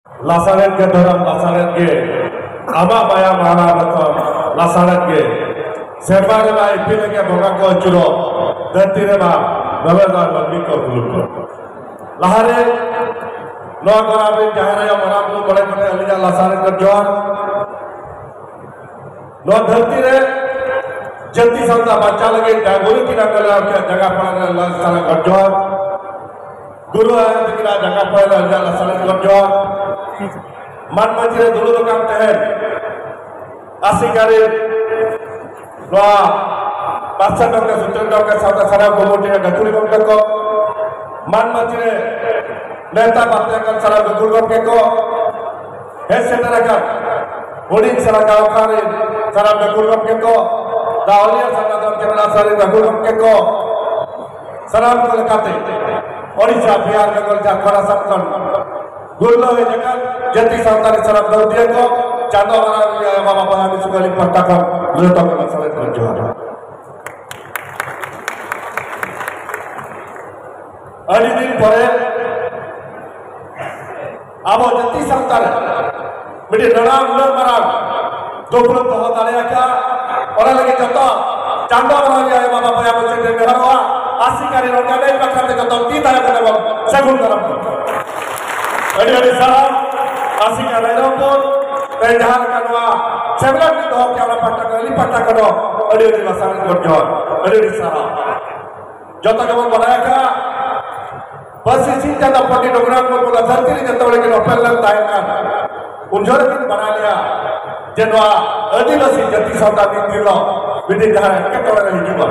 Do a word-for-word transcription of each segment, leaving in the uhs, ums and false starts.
ᱞᱟᱥᱟᱲᱦᱮᱫ ᱜᱮ ᱫᱷᱚᱨᱚᱢ, ᱞᱟᱥᱟᱲᱦᱮᱫ ᱜᱮ ᱟᱢᱟᱜ ᱢᱟᱭᱟ ᱢᱟᱦᱟᱱᱟ ᱨᱚᱛᱚᱱ, ᱞᱟᱥᱟᱲᱦᱮᱫ ᱜᱮ ᱥᱮᱨᱢᱟ ᱨᱮᱢᱟ ᱤᱯᱤᱞ ᱞᱮᱠᱟ ᱵᱚᱸᱜᱟ ᱠᱚ ᱟᱹᱪᱩᱨᱚᱜ, ᱫᱷᱟᱹᱨᱛᱤ ᱨᱮᱢᱟ ᱵᱮᱵᱮᱫᱟᱨ ᱢᱟᱹᱱᱢᱤ ᱠᱚ ᱫᱩᱞᱩᱵ ᱠᱚ᱾ ᱞᱟᱦᱟᱨᱮ ᱱᱚᱣᱟ ᱠᱚᱨᱮ ᱟᱵᱤᱱ ᱡᱟᱦᱮᱨ ᱟᱭᱳ, ᱢᱟᱨᱟᱝ ᱵᱩᱨᱩ, ᱢᱚᱬᱮ ᱠᱚ ᱴᱷᱮᱱ ᱟᱹᱞᱤᱧᱟᱜ ᱞᱟᱥᱟᱲᱦᱮᱫ ᱜᱮ ᱡᱚᱦᱟᱨ᱾ ᱱᱚᱣᱟ ᱫᱷᱟᱹᱨᱛᱤ ᱨᱮ ᱡᱟᱹᱛᱤ ᱥᱟᱶᱛᱟ ᱵᱟᱧᱪᱟᱣ ᱞᱟᱹᱜᱤᱫ ᱡᱟᱦᱟᱸ ᱜᱩᱨᱩ ᱠᱤᱱᱟ ᱠᱚ ᱞᱟᱹᱭ ᱠᱮᱫ, ᱡᱟᱸᱜᱟ ᱯᱟᱲᱟᱜ ᱨᱮ ᱞᱟᱥᱟᱲᱦᱮᱫ ᱜᱮ ᱡᱚᱦᱟᱨ᱾ ᱜᱩᱨᱩ ᱟᱭᱳ ᱛᱟᱹᱠᱤᱱᱟᱜ ᱡᱟᱸᱜᱟ ᱯᱟᱲᱟᱜ ᱨᱮ ᱟᱹᱞᱤᱧᱟᱜ ᱞᱟᱥᱟᱲᱦᱮᱫ ᱜᱮ ᱡᱚᱦᱟᱨ᱾ ᱢᱟᱱ ᱢᱟᱹᱪᱤ ᱨᱮ ᱫᱩᱲᱩᱵ ᱟᱠᱟᱱ ᱛᱟᱦᱮᱸᱱ ᱟᱥᱤᱠᱟᱨᱤ ᱱᱚᱣᱟ ᱯᱟᱸᱪᱥᱚ ᱴᱟᱠᱟ, ᱥᱚᱛᱛᱚᱨ ᱴᱟᱠᱟ ᱥᱟᱶᱛᱟ ᱥᱟᱱᱟᱢ ᱠᱚᱢᱤᱴᱤ ᱨᱮᱱ ᱜᱟᱹᱠᱷᱩᱲᱤ ᱜᱚᱢᱠᱮ ᱠᱚ, ᱢᱟᱱ ᱢᱟᱹᱪᱤ ᱨᱮ ᱱᱮᱣᱛᱟ ᱵᱟᱨᱛᱮ ᱟᱠᱟᱱ ᱥᱟᱱᱟᱢ ᱜᱟᱹᱠᱷᱩᱲ ᱜᱚᱢᱠᱮ ᱠᱚ, ᱦᱮᱡ ᱥᱮᱴᱮᱨ ᱟᱠᱟᱱ ᱦᱩᱰᱤᱧ ᱥᱮᱬᱟ ᱜᱟᱶᱛᱟ ᱨᱮᱱ ᱥᱟᱱᱟᱢ ᱜᱟᱹᱠᱷᱩᱲ ᱜᱚᱢᱠᱮ ᱠᱚ, ᱫᱟᱣᱞᱤᱭᱟ ᱥᱟᱨᱱᱟ ᱫᱷᱚᱨᱚᱢ ᱪᱮᱛᱱᱟ ᱥᱟᱹᱨᱤ ᱜᱟᱹᱠᱷᱩᱲ ᱜᱚᱢᱠᱮ ᱠᱚ, ᱥᱟᱱᱟᱢ ᱠᱚ ᱞᱮᱠᱟᱛᱮ ᱳᱰᱤᱥᱟ, ᱵᱤᱦᱟᱨ, ᱵᱮᱝᱜᱚᱞ, ᱡᱷᱟᱲᱠᱷᱚᱸᱰ, ᱟᱥᱟᱢ ᱠᱷᱚᱱ ᱜᱩᱨᱞᱟᱹ ᱦᱮᱡ ᱟᱠᱟᱱ ᱡᱟᱹᱛᱤ ᱥᱟᱶᱛᱟ ᱨᱮ ᱥᱟᱱᱟᱢ ᱫᱟᱹᱣᱫᱤᱭᱟᱹ ᱠᱚ, ᱪᱟᱸᱫᱚ ᱵᱟᱲᱟ ᱨᱮᱭᱟᱜ ᱟᱭᱳ ᱵᱟᱵᱟ ᱵᱚᱭᱦᱟ ᱢᱤᱥᱤᱨ ᱠᱚ ᱟᱹᱞᱤᱧ ᱯᱟᱦᱴᱟ ᱠᱷᱚᱱ ᱡᱚᱛᱚ ᱠᱚ ᱥᱟᱞᱮᱫ ᱠᱚ ᱡᱚᱦᱟᱨ᱾ ᱟᱹᱰᱤ ᱫᱤᱱ ᱯᱚᱨᱮ ᱟᱵᱚ ᱡᱟᱹᱛᱤ ᱥᱟᱶᱛᱟ ᱨᱮ ᱢᱤᱫᱴᱤᱡ ᱱᱟᱱᱟ ᱦᱩᱱᱟᱹᱨ ᱢᱟᱨᱟᱝ ᱫᱩᱯᱲᱩᱵ ᱫᱚᱦᱚ ᱫᱟᱲᱮᱭᱟᱠᱟᱫ, ᱚᱱᱟ ᱞᱟᱹᱜᱤᱫ ᱡᱚᱛᱚ ᱪᱟᱸᱫᱚ ᱵᱚᱸᱜᱟ ᱜᱮ ᱟᱭᱳ ᱵᱟᱵᱟ ᱵᱚᱭᱦᱟ ᱠᱚ ᱪᱮᱫ ᱱᱮᱦᱚᱨᱚᱜᱼᱟ, ᱟᱥᱤᱠᱟᱨᱤ ᱨᱚᱲ ᱜᱟᱰᱮᱡ ᱵᱟᱠᱷᱨᱟ ᱛᱮ ᱡᱚᱛᱚ ᱛᱤ ᱛᱟᱭᱚᱢ ᱠᱟᱛᱮ ᱵᱚᱱ ᱥᱟᱹᱜᱩᱱ ᱫᱟᱨᱟᱢ ᱠᱚᱣᱟ᱾ ᱟᱹᱰᱤ ᱟᱹᱰᱤ ᱥᱟᱨᱦᱟᱣ ᱟᱥᱤᱠᱟ ᱨᱟᱭᱨᱚᱝᱯᱩᱨ ᱛᱮ ᱡᱟᱦᱟᱸ ᱞᱮᱠᱟ ᱱᱚᱣᱟ ᱥᱮᱢᱞᱮᱫ ᱵᱤᱱ ᱫᱚᱦᱚ ᱠᱮᱫᱟ, ᱚᱱᱟ ᱯᱟᱦᱴᱟ ᱠᱷᱚᱱ, ᱟᱹᱞᱤᱧ ᱯᱟᱦᱴᱟ ᱠᱷᱚᱱ ᱦᱚᱸ ᱟᱹᱰᱤ ᱟᱹᱰᱤ ᱞᱟᱥᱟᱲᱦᱮᱫ ᱜᱚᱰ ᱡᱚᱦᱟᱨ, ᱟᱹᱰᱤ ᱟᱹᱰᱤ ᱥᱟᱨᱦᱟᱣ᱾ ᱡᱚᱛᱚ ᱜᱮᱵᱚᱱ ᱵᱟᱲᱟᱭ ᱟᱠᱟᱫᱼᱟ, ᱯᱟᱹᱨᱥᱤ ᱥᱤᱧ ᱪᱟᱸᱫᱚ ᱯᱚᱱᱰᱤᱛ ᱨᱚᱜᱷᱩᱱᱟᱛᱷ ᱢᱩᱨᱢᱩ ᱫᱚ ᱫᱷᱟᱹᱨᱛᱤ ᱨᱮ ᱡᱚᱛᱚ ᱦᱚᱲ ᱜᱮ ᱚᱯᱮᱞ ᱞᱮᱱ ᱛᱟᱦᱮᱸ ᱠᱟᱱ᱾ ᱩᱱ ᱡᱚᱦᱚᱜ ᱨᱮᱵᱚᱱ ᱵᱟᱲᱟᱭ ᱞᱮᱭᱟ ᱡᱮ ᱱᱚᱣᱟ ᱟᱹᱫᱤᱵᱟᱹᱥᱤ ᱡᱟᱹᱛᱤ ᱥᱟᱶᱛᱟ ᱢᱤᱫ ᱫᱤᱱ ᱦᱤᱞᱳᱜ ᱢᱤᱫ ᱫᱤᱱ ᱡᱟᱦᱟᱸ ᱮᱴᱠᱮᱴᱚᱬᱮ ᱨᱮ ᱦᱤᱡᱩᱜᱼᱟ,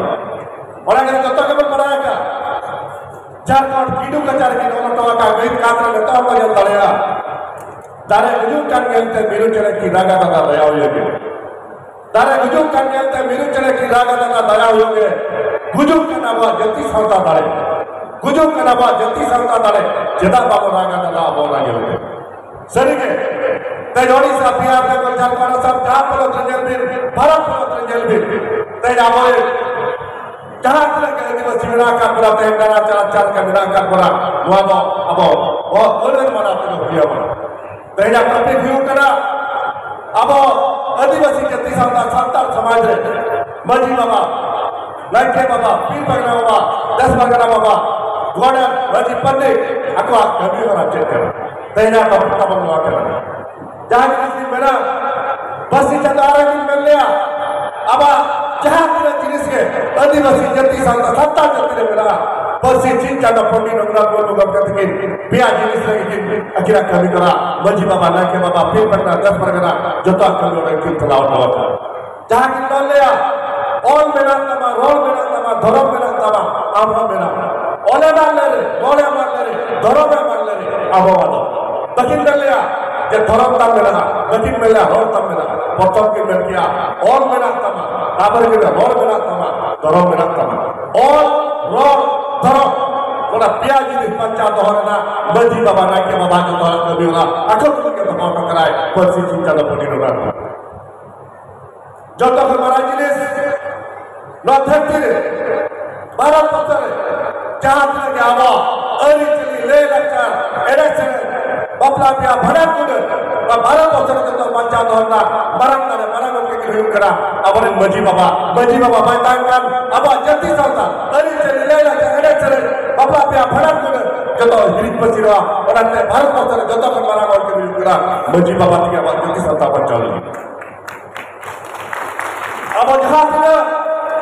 ᱚᱱᱟ ᱜᱮ ᱡᱚᱛᱚ ᱜᱮᱵᱚᱱ ᱵᱟᱲᱟᱭ ᱟᱠᱟᱫᱼᱟ᱾ ᱡᱷᱟᱲᱠᱷᱚᱸᱰ ᱠᱤᱰᱩ ᱠᱟᱪᱟ ᱨᱮ ᱚᱞ ᱦᱚᱴᱚ ᱟᱠᱟᱫ ᱢᱤᱫ ᱠᱟᱛᱷᱟ ᱱᱤᱛᱚᱜ ᱦᱚᱸ ᱵᱚᱱ ᱧᱮᱞ ᱫᱟᱲᱮᱭᱟᱜᱼᱟ᱾ ᱫᱟᱨᱮ ᱜᱩᱡᱩᱜ ᱠᱟᱱ ᱧᱮᱞᱛᱮ ᱢᱤᱨᱩ ᱪᱮᱬᱮ ᱠᱤ ᱨᱟᱜᱟ ᱫᱟᱫᱟ ᱫᱟᱭᱟ ᱦᱩᱭ ᱟᱹᱵᱤᱱ᱾ ᱫᱟᱨᱮ ᱜᱩᱡᱩᱜ ᱠᱟᱱ ᱧᱮᱞᱛᱮ ᱢᱤᱨᱩ ᱪᱮᱬᱮ ᱠᱤ ᱨᱟᱜᱟ ᱫᱟᱫᱟ ᱫᱟᱭᱟ ᱦᱩᱭᱩᱜ ᱜᱮ᱾ ᱜᱩᱡᱩᱜ ᱠᱟᱱ ᱟᱵᱚᱣᱟᱜ ᱡᱟᱹᱛᱤ ᱥᱟᱶᱛᱟ ᱫᱟᱲᱮ, ᱜᱩᱡᱩᱜ ᱠᱟᱱ ᱟᱵᱚᱣᱟᱜ ᱡᱟᱹᱛᱤ ᱥᱟᱶᱛᱟ ᱫᱟᱲᱮ, ᱪᱮᱫᱟᱜ ᱵᱟᱵᱚ ᱨᱟᱜᱟ ᱫᱟᱫᱟ ᱟᱵᱚ ᱚᱱᱟ ᱧᱮᱞᱛᱮ? ᱥᱟᱹᱨᱤᱜᱮ ᱛᱮᱦᱮᱧ ᱳᱰᱤᱥᱟ, ᱵᱤᱦᱟᱨ, ᱵᱮᱝᱜᱚᱞ, ᱡᱷᱟᱲᱠᱷᱚᱸᱰ, ᱟᱥᱟᱢ, ᱡᱟᱦᱟᱸ ᱯᱚᱱᱚᱛ ᱨᱮ ᱧᱮᱞ ᱵᱤᱱ, ᱵᱷᱟᱨᱚᱛ ᱯᱚᱱᱚᱛ ᱨᱮ ᱧᱮᱞ ᱵᱤᱱ, ᱛᱮᱦᱮᱧ ᱟᱵᱚᱨᱮᱱ ᱡᱟᱦᱟᱸ ᱛᱤᱱᱟᱹᱜ ᱜᱮ ᱟᱹᱫᱤᱵᱟᱹᱥᱤ ᱢᱮᱱᱟᱜ ᱟᱠᱟᱫ ᱵᱚᱱᱟ, ᱛᱮᱦᱮᱧ ᱱᱟᱱᱟ ᱪᱟᱨ ᱪᱟᱨ ᱞᱮᱠᱟ ᱢᱮᱱᱟᱜ ᱟᱠᱟᱫ ᱵᱚᱱᱟ, ᱱᱚᱣᱟ ᱫᱚ ᱟᱵᱚ ᱵᱚᱦᱚᱜ ᱟᱹᱲᱟᱹ ᱢᱟᱱᱟᱣ ᱛᱮᱜᱮ ᱦᱩᱭ ᱟᱵᱚᱱᱟ᱾ ᱛᱮᱦᱮᱧᱟᱜ ᱴᱚᱯᱤᱠ ᱦᱩᱭᱩᱜ ᱠᱟᱱᱟ ᱟᱵᱚ ᱟᱹᱫᱤᱵᱟᱹᱥᱤ ᱡᱟᱹᱛᱤ ᱥᱟᱶᱛᱟ, ᱥᱟᱱᱛᱟᱲ ᱥᱚᱢᱟᱡᱽ ᱨᱮ ᱢᱟᱹᱡᱷᱤ ᱵᱟᱵᱟ, ᱱᱟᱭᱠᱮ ᱵᱟᱵᱟ, ᱯᱤᱲ ᱯᱟᱨᱜᱟᱱᱟ ᱵᱟᱵᱟ, ᱫᱮᱥ ᱯᱟᱨᱜᱟᱱᱟ ᱵᱟᱵᱟ, ᱜᱚᱰᱮᱛ, ᱢᱟᱹᱡᱷᱤ, ᱯᱟᱱᱰᱮ ᱟᱠᱚᱣᱟᱜ ᱠᱟᱹᱢᱤ ᱦᱚᱨᱟ ᱪᱮᱫ ᱠᱟᱱᱟ? ᱛᱮᱦᱮᱧᱟᱜ ᱴᱚᱯᱤᱠ ᱛᱟᱵᱚᱱ ᱱᱚᱣᱟ ᱠᱟᱱᱟ᱾ ᱡᱟᱦᱟᱸ ᱡᱤᱱᱤᱥ ᱤᱧ ᱢᱮᱱᱟ, ᱯᱟᱹᱨᱥᱤ ᱪᱟᱸᱫᱟ ᱟᱨ ᱤᱧ ᱢᱮᱱ ᱞᱮᱭᱟ, ᱟᱵᱚᱣᱟᱜ ᱡᱟᱦᱟᱸ ᱛᱤᱱᱟᱹᱜ ᱡᱤᱱᱤᱥ ᱜᱮ ᱟᱹᱫᱤᱵᱟᱹᱥᱤ ᱡᱟᱹᱛᱤ ᱥᱟᱶᱛᱟ ᱥᱟᱱᱛᱟᱲ ᱡᱟᱹᱛᱤ ᱨᱮ ᱢᱮᱱᱟᱜᱼᱟ, ᱯᱟᱹᱨᱥᱤ ᱪᱤᱱ ᱪᱟᱸᱫᱟ ᱯᱚᱱᱰᱤᱛ ᱨᱚᱜᱷᱩᱱᱟᱛᱷ ᱢᱩᱨᱢᱩ ᱜᱚᱢᱠᱮ ᱛᱟᱹᱠᱤᱱ ᱯᱮᱭᱟ ᱡᱤᱱᱤᱥ ᱨᱮ ᱜᱮᱠᱤᱱ ᱟᱹᱠᱤᱱᱟᱜ ᱠᱟᱹᱢᱤ ᱠᱟᱱᱟ᱾ ᱢᱟᱹᱡᱷᱤ ᱵᱟᱵᱟ, ᱱᱟᱭᱠᱮ ᱵᱟᱵᱟ, ᱯᱤᱲ ᱯᱟᱨᱜᱟᱱᱟ, ᱫᱮᱥ ᱯᱟᱨᱜᱟᱱᱟ, ᱡᱚᱛᱚᱣᱟᱜ ᱠᱟᱹᱢᱤ ᱚᱸᱰᱮ ᱠᱤᱱ ᱪᱟᱞᱟᱣ ᱦᱚᱴᱚ ᱟᱠᱟᱫᱟ᱾ ᱡᱟᱦᱟᱸ ᱠᱤᱱ ᱚᱞ ᱞᱮᱭᱟ, ᱚᱞ ᱢᱮᱱᱟᱜ ᱛᱟᱢᱟ, ᱨᱚᱲ ᱢᱮᱱᱟᱜ ᱛᱟᱢᱟ, ᱫᱷᱚᱨᱚᱢ ᱢᱮᱱᱟᱜ ᱛᱟᱢᱟ, ᱟᱢ ᱦᱚᱸ ᱢᱮᱱᱟᱢ᱾ ᱚᱞᱮ ᱢᱟᱱ ᱞᱮᱨᱮ, ᱨᱚᱲᱮ ᱢᱟᱱ ᱞᱮᱨᱮ, ᱫᱷᱚᱨᱚᱢᱮ ᱢᱟᱱ ᱞᱮᱨᱮ, ᱟᱵᱚ ᱢᱟᱱᱚ᱾ ᱵᱟᱹᱠᱤᱱ ᱢᱮᱱ ᱞᱮᱭᱟ ᱡᱮ ᱫᱷᱚᱨᱚᱢ ᱛᱟᱢ ᱢᱮᱱᱟᱜᱼᱟ, ᱵᱟᱹᱠᱤᱱ ᱢᱮᱱ ᱞᱮᱭᱟ ᱨᱚᱲ ᱛᱟᱢ ᱢᱮᱱᱟᱜᱼᱟ᱾ ᱯᱨᱚᱛᱷᱚᱢ ᱠᱤᱱ ᱢᱮᱱ ᱠᱮᱭᱟ, ᱚᱞ ᱢᱮᱱᱟᱜ ᱛᱟᱢᱟ, ᱛᱟᱨᱯᱚᱨᱮ ᱠᱤᱱ ᱢᱮᱱᱟ ᱨᱚᱲ ᱢᱮᱱᱟᱜ ᱛᱟᱢᱟ, ᱫᱷᱚᱨᱚᱢ ᱢᱮᱱᱟᱜ ᱛᱟᱢᱟ᱾ ᱚᱞ, ᱨᱚᱲ, ᱫᱷᱚᱨᱚᱢ, ᱚᱱᱟ ᱯᱮᱭᱟ ᱡᱤᱱᱤᱥ ᱵᱟᱧᱪᱟᱣ ᱫᱚᱦᱚ ᱨᱮᱱᱟᱜ ᱢᱟᱹᱡᱷᱤ ᱵᱟᱵᱟ, ᱱᱟᱭᱠᱮ ᱵᱟᱵᱟ ᱡᱚᱛᱚ ᱦᱚᱲᱟᱜ ᱠᱟᱹᱢᱤ ᱦᱚᱨᱟ ᱟᱠᱚ ᱛᱮᱜᱮ ᱫᱚᱦᱚ ᱦᱚᱴᱚ ᱠᱟᱱᱟᱭ ᱯᱟᱹᱨᱥᱤ ᱪᱤᱱ ᱪᱟᱸᱫᱟ ᱯᱚᱱᱰᱤᱛ ᱨᱚᱜᱷᱩᱱᱟᱛᱷ᱾ ᱡᱚᱛᱚ ᱠᱷᱚᱱ ᱢᱟᱨᱟᱝ ᱡᱤᱱᱤᱥ ᱱᱚᱣᱟ ᱫᱷᱟᱹᱨᱛᱤ ᱨᱮ, ᱵᱷᱟᱨᱚᱛ ᱵᱚᱨᱥᱚ ᱨᱮ ᱡᱟᱦᱟᱸ ᱛᱤᱱᱟᱹᱜ ᱜᱮ ᱟᱵᱚ ᱟᱹᱨᱤᱪᱟᱹᱞᱤ, ᱞᱟᱹᱭ ᱞᱟᱠᱪᱟᱨ, ᱮᱱᱮᱡ ᱥᱮᱨᱮᱧ, ᱵᱟᱯᱞᱟ ᱵᱤᱦᱟ, ᱵᱷᱟᱸᱰᱟᱱ ᱠᱚᱨᱮ, ᱱᱚᱣᱟ ᱵᱷᱟᱨᱚᱛ ᱵᱚᱨᱥᱚ ᱨᱮ ᱡᱚᱛᱚ ᱵᱟᱧᱪᱟᱣ ᱫᱚᱦᱚ ᱨᱮᱱᱟᱜ ᱢᱟᱨᱟᱝ ᱫᱟᱲᱮ, ᱢᱟᱨᱟᱝ ᱜᱚᱢᱠᱮ ᱠᱤᱱ ᱦᱩᱭᱩᱜ ᱠᱟᱱᱟ ᱟᱵᱚᱨᱮᱱ ᱢᱟᱹᱡᱷᱤ ᱵᱟᱵᱟ᱾ ᱢᱟᱹᱡᱷᱤ ᱵᱟᱵᱟ ᱵᱟᱭ ᱛᱟᱦᱮᱱ ᱠᱷᱟᱱ ᱟᱵᱚᱣᱟᱜ ᱡᱟᱹᱛᱤ ᱥᱟᱶᱛᱟ, ᱟᱹᱨᱤᱪᱟᱹᱞᱤ, ᱞᱟᱹᱭ ᱞᱟᱠᱪᱟᱨ, ᱮᱱᱮᱡ ᱥᱮᱨᱮᱧ, ᱵᱟᱯᱞᱟ ᱵᱤᱦᱟ, ᱵᱷᱟᱸᱰᱟᱱ ᱠᱚᱨᱮ ᱡᱚᱛᱚ ᱦᱤᱨᱤᱡ ᱯᱟᱹᱥᱤᱨᱚᱜᱼᱟ᱾ ᱚᱱᱟᱛᱮ ᱵᱷᱟᱨᱚᱛ ᱵᱚᱨᱥᱚ ᱨᱮ ᱡᱚᱛᱚ ᱠᱷᱚᱱ ᱢᱟᱨᱟᱝ ᱦᱚᱲ ᱠᱤᱱ ᱦᱩᱭᱩᱜ ᱠᱟᱱᱟ ᱢᱟᱹᱡᱷᱤ ᱵᱟᱵᱟ ᱛᱮᱜᱮ ᱟᱵᱚᱣᱟᱜ ᱡᱟᱹᱛᱤ ᱥᱟᱶᱛᱟ ᱵᱟᱧᱪᱟᱣ ᱞᱟᱹᱜᱤᱫ᱾ ᱟᱵᱚ ᱡᱟᱦᱟᱸ ᱛᱤᱱᱟᱹᱜ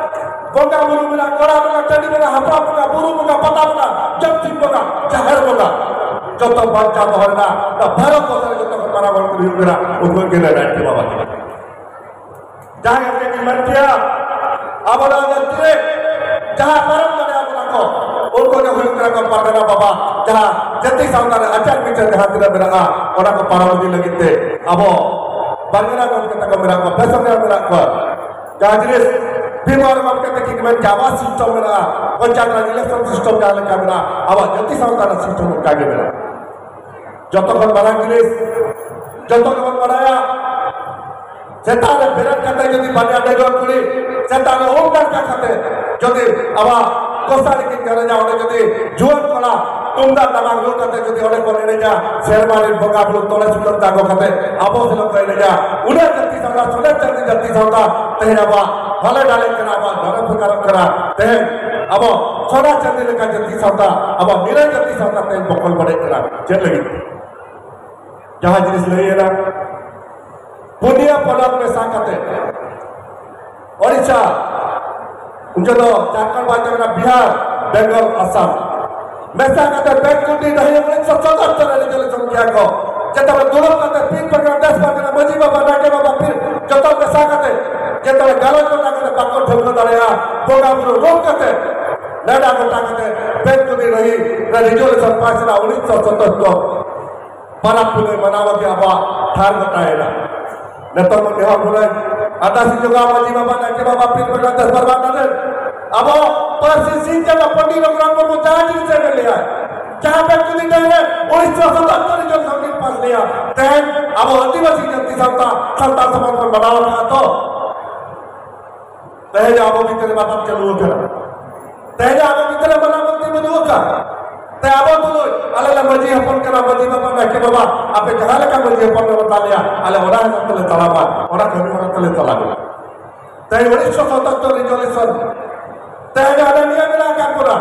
ᱵᱚᱸᱜᱟ ᱵᱩᱨᱩ ᱢᱮᱱᱟᱜ, ᱜᱚᱲᱟ ᱵᱚᱸᱜᱟ, ᱴᱟᱺᱰᱤ ᱵᱚᱸᱜᱟ, ᱦᱟᱯᱲᱟᱢ ᱵᱚᱸᱜᱟ, ᱵᱩᱨᱩ ᱵᱚᱸᱜᱟ, ᱯᱟᱛᱟ ᱵᱚᱸᱜᱟ, ᱡᱚᱢᱥᱤᱢ ᱵᱚᱸᱜᱟ, ᱡᱟᱦᱮᱨ ᱵᱚᱸᱜᱟ, ᱡᱚᱛᱚ ᱵᱟᱧᱪᱟᱣ ᱫᱚᱦᱚ ᱨᱮᱱᱟᱜ ᱱᱚᱣᱟ ᱵᱷᱟᱨᱚᱛ ᱵᱚᱨᱥᱚ ᱨᱮ ᱡᱚᱛᱚ ᱠᱷᱚᱱ ᱢᱟᱨᱟᱝ ᱦᱚᱲ ᱠᱤᱱ ᱦᱩᱭᱩᱜ ᱠᱟᱱᱟ ᱩᱱᱠᱩ ᱜᱮ ᱱᱟᱭᱠᱮ ᱵᱟᱵᱟ ᱠᱤᱱ᱾ ᱡᱟᱦᱟᱸ ᱜᱮ ᱠᱤᱱ ᱢᱮᱱ ᱠᱮᱭᱟ, ᱟᱵᱚ ᱱᱚᱣᱟ ᱫᱷᱟᱹᱨᱛᱤ ᱨᱮ ᱡᱟᱦᱟᱸ ᱯᱟᱨᱚᱢ ᱫᱟᱲᱮᱭᱟᱜ ᱵᱚᱱᱟ ᱠᱚ, ᱩᱱᱠᱩ ᱜᱮ ᱦᱩᱭᱩᱜ ᱠᱟᱱᱟ ᱠᱚ ᱯᱟᱨᱜᱟᱱᱟ ᱵᱟᱵᱟ᱾ ᱡᱟᱦᱟᱸ ᱡᱟᱹᱛᱤ ᱥᱟᱶᱛᱟ ᱨᱮ ᱟᱪᱟᱨ ᱵᱤᱪᱟᱹᱨ ᱡᱟᱦᱟᱸ ᱛᱤᱱᱟᱹᱜ ᱢᱮᱱᱟᱜᱼᱟ, ᱚᱱᱟ ᱠᱚ ᱯᱟᱨᱚᱢ ᱤᱫᱤ ᱞᱟᱹᱜᱤᱫ ᱛᱮ ᱟᱵᱚ ᱯᱟᱨᱜᱟᱱᱟ ᱜᱚᱢᱠᱮ ᱛᱟᱠᱚ ᱢᱮᱱᱟᱜ ᱠᱚᱣᱟ, ᱯᱮᱥᱮᱱᱡᱟᱨ ᱢᱮᱱᱟᱜ ᱠᱚᱣᱟ᱾ ᱡᱟᱦᱟᱸ ᱡᱤᱱᱤᱥ ᱵᱷᱤᱢ ᱟᱨ ᱜᱚᱢᱠᱮ ᱛᱟᱹᱠᱤᱱ ᱢᱮᱱ ᱠᱮᱭᱟ, ᱟᱵᱚᱣᱟᱜ ᱥᱤᱥᱴᱮᱢ ᱢᱮᱱᱟᱜᱼᱟ, ᱯᱚᱧᱪᱟᱭᱮᱛ ᱨᱟᱡᱽ ᱤᱞᱮᱠᱥᱚᱱ ᱥᱤᱥᱴᱮᱢ ᱡᱟᱦᱟᱸ ᱞᱮᱠᱟ ᱢᱮᱱᱟᱜᱼᱟ, ᱟᱵᱚᱣᱟᱜ ᱡᱟᱹᱛᱤ ᱥᱟᱶᱛᱟ ᱨᱮᱱᱟᱜ ᱥᱤᱥᱴᱮᱢ ᱚᱱᱠᱟ ᱜᱮ ᱢᱮᱱᱟᱜᱼᱟ᱾ ᱡᱚᱛᱚ ᱠᱷᱚᱱ ᱢᱟᱨᱟᱝ ᱡᱤᱱᱤᱥ, ᱡᱚᱛᱚ ᱜᱮᱵᱚᱱ ᱵᱟᱲᱟᱭᱟ, ᱥᱮᱛᱟᱜ ᱨᱮ ᱵᱮᱨᱮᱫ ᱠᱟᱛᱮ ᱡᱩᱫᱤ ᱵᱟᱨᱭᱟ ᱰᱟᱺᱜᱩᱣᱟᱹ ᱠᱩᱲᱤ ᱥᱮᱛᱟᱜ ᱨᱮ ᱩᱢ ᱱᱟᱲᱠᱟ ᱠᱟᱛᱮ ᱡᱩᱫᱤ ᱟᱵᱚᱣᱟᱜ ᱜᱚᱥᱟᱬᱮ ᱠᱤᱱ ᱜᱟᱨᱚᱡᱟ, ᱚᱸᱰᱮ ᱡᱩᱫᱤ ᱡᱩᱣᱟᱹᱱ ᱠᱚᱲᱟ ᱛᱩᱢᱫᱟᱜ ᱴᱟᱢᱟᱠ ᱨᱩ ᱠᱟᱛᱮ ᱡᱩᱫᱤ ᱚᱸᱰᱮ ᱠᱚ ᱮᱱᱮᱡᱟ, ᱥᱮᱨᱢᱟ ᱨᱮᱱ ᱵᱚᱸᱜᱟ ᱵᱩᱨᱩ ᱛᱚᱲᱮ ᱥᱩᱛᱟᱹᱢ ᱛᱟᱸᱜᱚ ᱠᱟᱛᱮ ᱟᱵᱚ ᱥᱮᱫ ᱠᱚ ᱮᱱᱮᱡᱟ, ᱩᱱᱟᱹᱜ ᱡᱟᱹᱛᱤ ᱥᱟᱶᱛᱟ, ᱥᱚᱱᱮᱨ ᱪᱟᱹᱱᱫᱤ ᱡᱟᱹᱛᱤ ᱥᱟᱶᱛᱟ ᱛᱮᱦᱮᱧ ᱟᱵᱚᱣᱟᱜ ᱦᱟᱞᱮ ᱰᱟᱞᱮᱜ ᱠᱟᱱᱟ, ᱟᱵᱚᱣᱟᱜ ᱫᱷᱚᱨᱚᱢ ᱵᱷᱮᱜᱟᱨᱚᱜ ᱠᱟᱱᱟ᱾ ᱛᱮᱦᱮᱧ ᱟᱵᱚ ᱥᱚᱱᱟ ᱪᱟᱹᱱᱫᱤ ᱞᱮᱠᱟ ᱡᱟᱹᱛᱤ ᱥᱟᱶᱛᱟ, ᱟᱵᱚᱣᱟᱜ ᱱᱤᱨᱟᱹᱭ ᱡᱟᱹᱛᱤ ᱥᱟᱶᱛᱟ ᱛᱮᱦᱮᱧ ᱵᱚᱠᱚᱞ ᱵᱟᱹᱲᱤᱡ ᱠᱟᱱᱟ᱾ ᱪᱮᱫ ᱞᱟᱹᱜᱤᱫ? ᱡᱟᱦᱟᱸ ᱡᱤᱱᱤᱥ ᱞᱟᱹᱭ ᱮᱱᱟ, ᱯᱩᱱᱭᱟᱹ ᱯᱚᱱᱚᱛ ᱢᱮᱥᱟ ᱠᱟᱛᱮ ᱳᱰᱤᱥᱟ, ᱩᱱᱠᱩ ᱫᱚ ᱡᱷᱟᱲᱠᱷᱚᱸᱰ ᱵᱟᱫ ᱠᱟᱛᱮ ᱵᱤᱦᱟᱨ, ᱵᱮᱝᱜᱚᱞ, ᱟᱥᱟᱢ ᱢᱮᱥᱟ ᱠᱟᱛᱮ ᱵᱮᱝᱜᱩᱞᱤ ᱰᱟᱹᱦᱤ ᱩᱱᱤᱥᱥᱚ ᱥᱚᱛᱚᱦᱚᱛᱛᱚᱨ ᱨᱮ ᱨᱤᱡᱟᱨᱵᱷᱮᱥᱚᱱ ᱠᱮᱭᱟ ᱠᱚ᱾ ᱡᱮᱛᱮ ᱫᱩᱲᱩᱵ ᱠᱟᱛᱮ ᱯᱤᱲ ᱯᱟᱹᱴᱤ ᱫᱮᱥ ᱯᱟᱨᱜᱟᱱᱟ ᱢᱟᱹᱡᱷᱤ ᱵᱟᱵᱟ, ᱱᱟᱭᱠᱮ ᱵᱟᱵᱟ, ᱯᱤᱲ ᱡᱚᱛᱚ ᱢᱮᱥᱟ ᱠᱟᱛᱮ ᱡᱮᱛᱮ ᱜᱟᱞᱚᱪ ᱜᱚᱴᱟ ᱠᱟᱛᱮ ᱵᱟᱠᱚ ᱴᱷᱟᱹᱣᱠᱟᱹ ᱫᱟᱲᱮᱭᱟᱜᱼᱟ, ᱵᱚᱸᱜᱟ ᱵᱩᱨᱩ ᱨᱩᱢ ᱠᱟᱛᱮ ᱱᱮᱰᱟ ᱜᱚᱴᱟ ᱠᱟᱛᱮ ᱵᱮᱝᱜᱩᱞᱤ ᱰᱟᱹᱦᱤ ᱨᱮ ᱨᱤᱡᱟᱨᱵᱷᱮᱥᱚᱱ ᱯᱟᱥ ᱮᱱᱟ ᱩᱱᱤᱥᱥᱚ ᱥᱚᱛᱚᱦᱚᱛᱛᱚᱨ᱾ ᱯᱟᱨᱟᱵᱽ ᱯᱩᱱᱟᱹᱭ ᱢᱟᱱᱟᱣ ᱞᱟᱹᱜᱤᱫ ᱟᱵᱚᱣᱟᱜ ᱴᱷᱟᱨ ᱜᱚᱴᱟᱭᱮᱱᱟ᱾ ᱱᱤᱛᱚᱜ ᱵᱚᱱ ᱱᱮᱦᱚᱨ ᱵᱚᱱᱟᱭ ᱟᱨᱫᱟᱥ ᱡᱚᱜᱟᱣ ᱢᱟᱹᱡᱷᱤ ᱵᱟᱵᱟ, ᱱᱟᱭᱠᱮ ᱵᱟᱵᱟ, ᱯᱤᱲ ᱯᱟᱹᱴᱤ ᱫᱮᱥ ᱯᱟᱨᱜᱟᱱᱟ ᱨᱮᱱ ᱟᱵᱚ ᱯᱟᱹᱨᱥᱤ ᱥᱤᱧ ᱪᱟᱸᱫᱚ ᱯᱚᱱᱰᱤᱛ ᱨᱚᱜᱷᱩᱱᱟᱛᱷ ᱢᱩᱨᱢᱩ ᱡᱟᱦᱟᱸ ᱡᱤᱱᱤᱥ ᱮ ᱢᱮᱱ ᱞᱮᱜᱼᱟ, ᱡᱟᱦᱟᱸ ᱵᱮᱝᱜᱩᱞᱤ ᱰᱟᱹᱦᱤ ᱨᱮ ᱩᱱᱤᱥᱥᱚ ᱥᱚᱛᱚᱦᱚᱛᱛᱚᱨ ᱡᱚᱱ ᱥᱚᱝᱜᱤᱛ ᱯᱟᱥ ᱞᱮᱜᱼᱟ, ᱛᱮᱦᱮᱧ ᱟᱵᱚ ᱟᱹᱫᱤᱵᱟᱹᱥᱤ ᱡᱟᱹᱛᱤ ᱥᱟᱶᱛᱟ, ᱥᱟᱱᱛᱟᱲ ᱥᱚᱢᱟᱡᱽ ᱵᱚᱱ ᱢᱟᱱᱟᱣ ᱟᱠᱟᱫᱼᱟ ᱛᱚ᱾ ᱛᱮᱦᱮᱧ ᱟᱵᱚ ᱵᱷᱤᱛᱨᱤ ᱨᱮ ᱵᱟᱯᱟᱛ ᱪᱟᱹᱞᱩ ᱟᱠᱟᱱᱟ᱾ ᱛᱮᱦᱮᱧ ᱟᱵᱚ ᱵᱷᱤᱛᱨᱤ ᱨᱮ ᱢᱟᱱᱟᱣ ᱵᱟᱹᱲᱛᱤ ᱵᱟᱹᱱᱩᱜ ᱟᱠᱟᱫ᱾ ᱛᱮ ᱟᱵᱚ ᱛᱩᱞᱩᱡ ᱟᱞᱮ ᱞᱮ ᱢᱟᱹᱡᱷᱤ ᱦᱚᱯᱚᱱ ᱠᱟᱱᱟ, ᱢᱟᱹᱡᱷᱤ ᱵᱟᱵᱟ, ᱱᱟᱭᱠᱮ ᱵᱟᱵᱟ, ᱟᱯᱮ ᱡᱟᱦᱟᱸ ᱞᱮᱠᱟ ᱢᱟᱹᱡᱷᱤ ᱦᱚᱯᱚᱱ ᱯᱮ ᱢᱮᱛᱟ ᱞᱮᱭᱟ, ᱟᱞᱮ ᱚᱱᱟ ᱦᱤᱥᱟᱹᱵ ᱛᱮᱞᱮ ᱛᱟᱲᱟᱢᱟ, ᱚᱱᱟ ᱠᱟᱹᱢᱤ ᱦᱚᱨᱟ ᱛᱮᱞᱮ ᱪᱟᱞᱟᱜᱼᱟ᱾ ᱛᱮᱦᱮᱧ ᱩᱱᱤᱥᱥᱚ ᱥᱚᱛᱚᱦᱚᱛᱛᱚᱨ ᱨᱮᱡᱚᱞᱩᱥᱚᱱ, ᱛᱮᱦᱮᱧ ᱟᱞᱮ ᱱᱤᱭᱟᱹ ᱢᱮᱱᱟᱜ ᱟᱠᱟᱫ ᱵᱚᱱᱟ᱾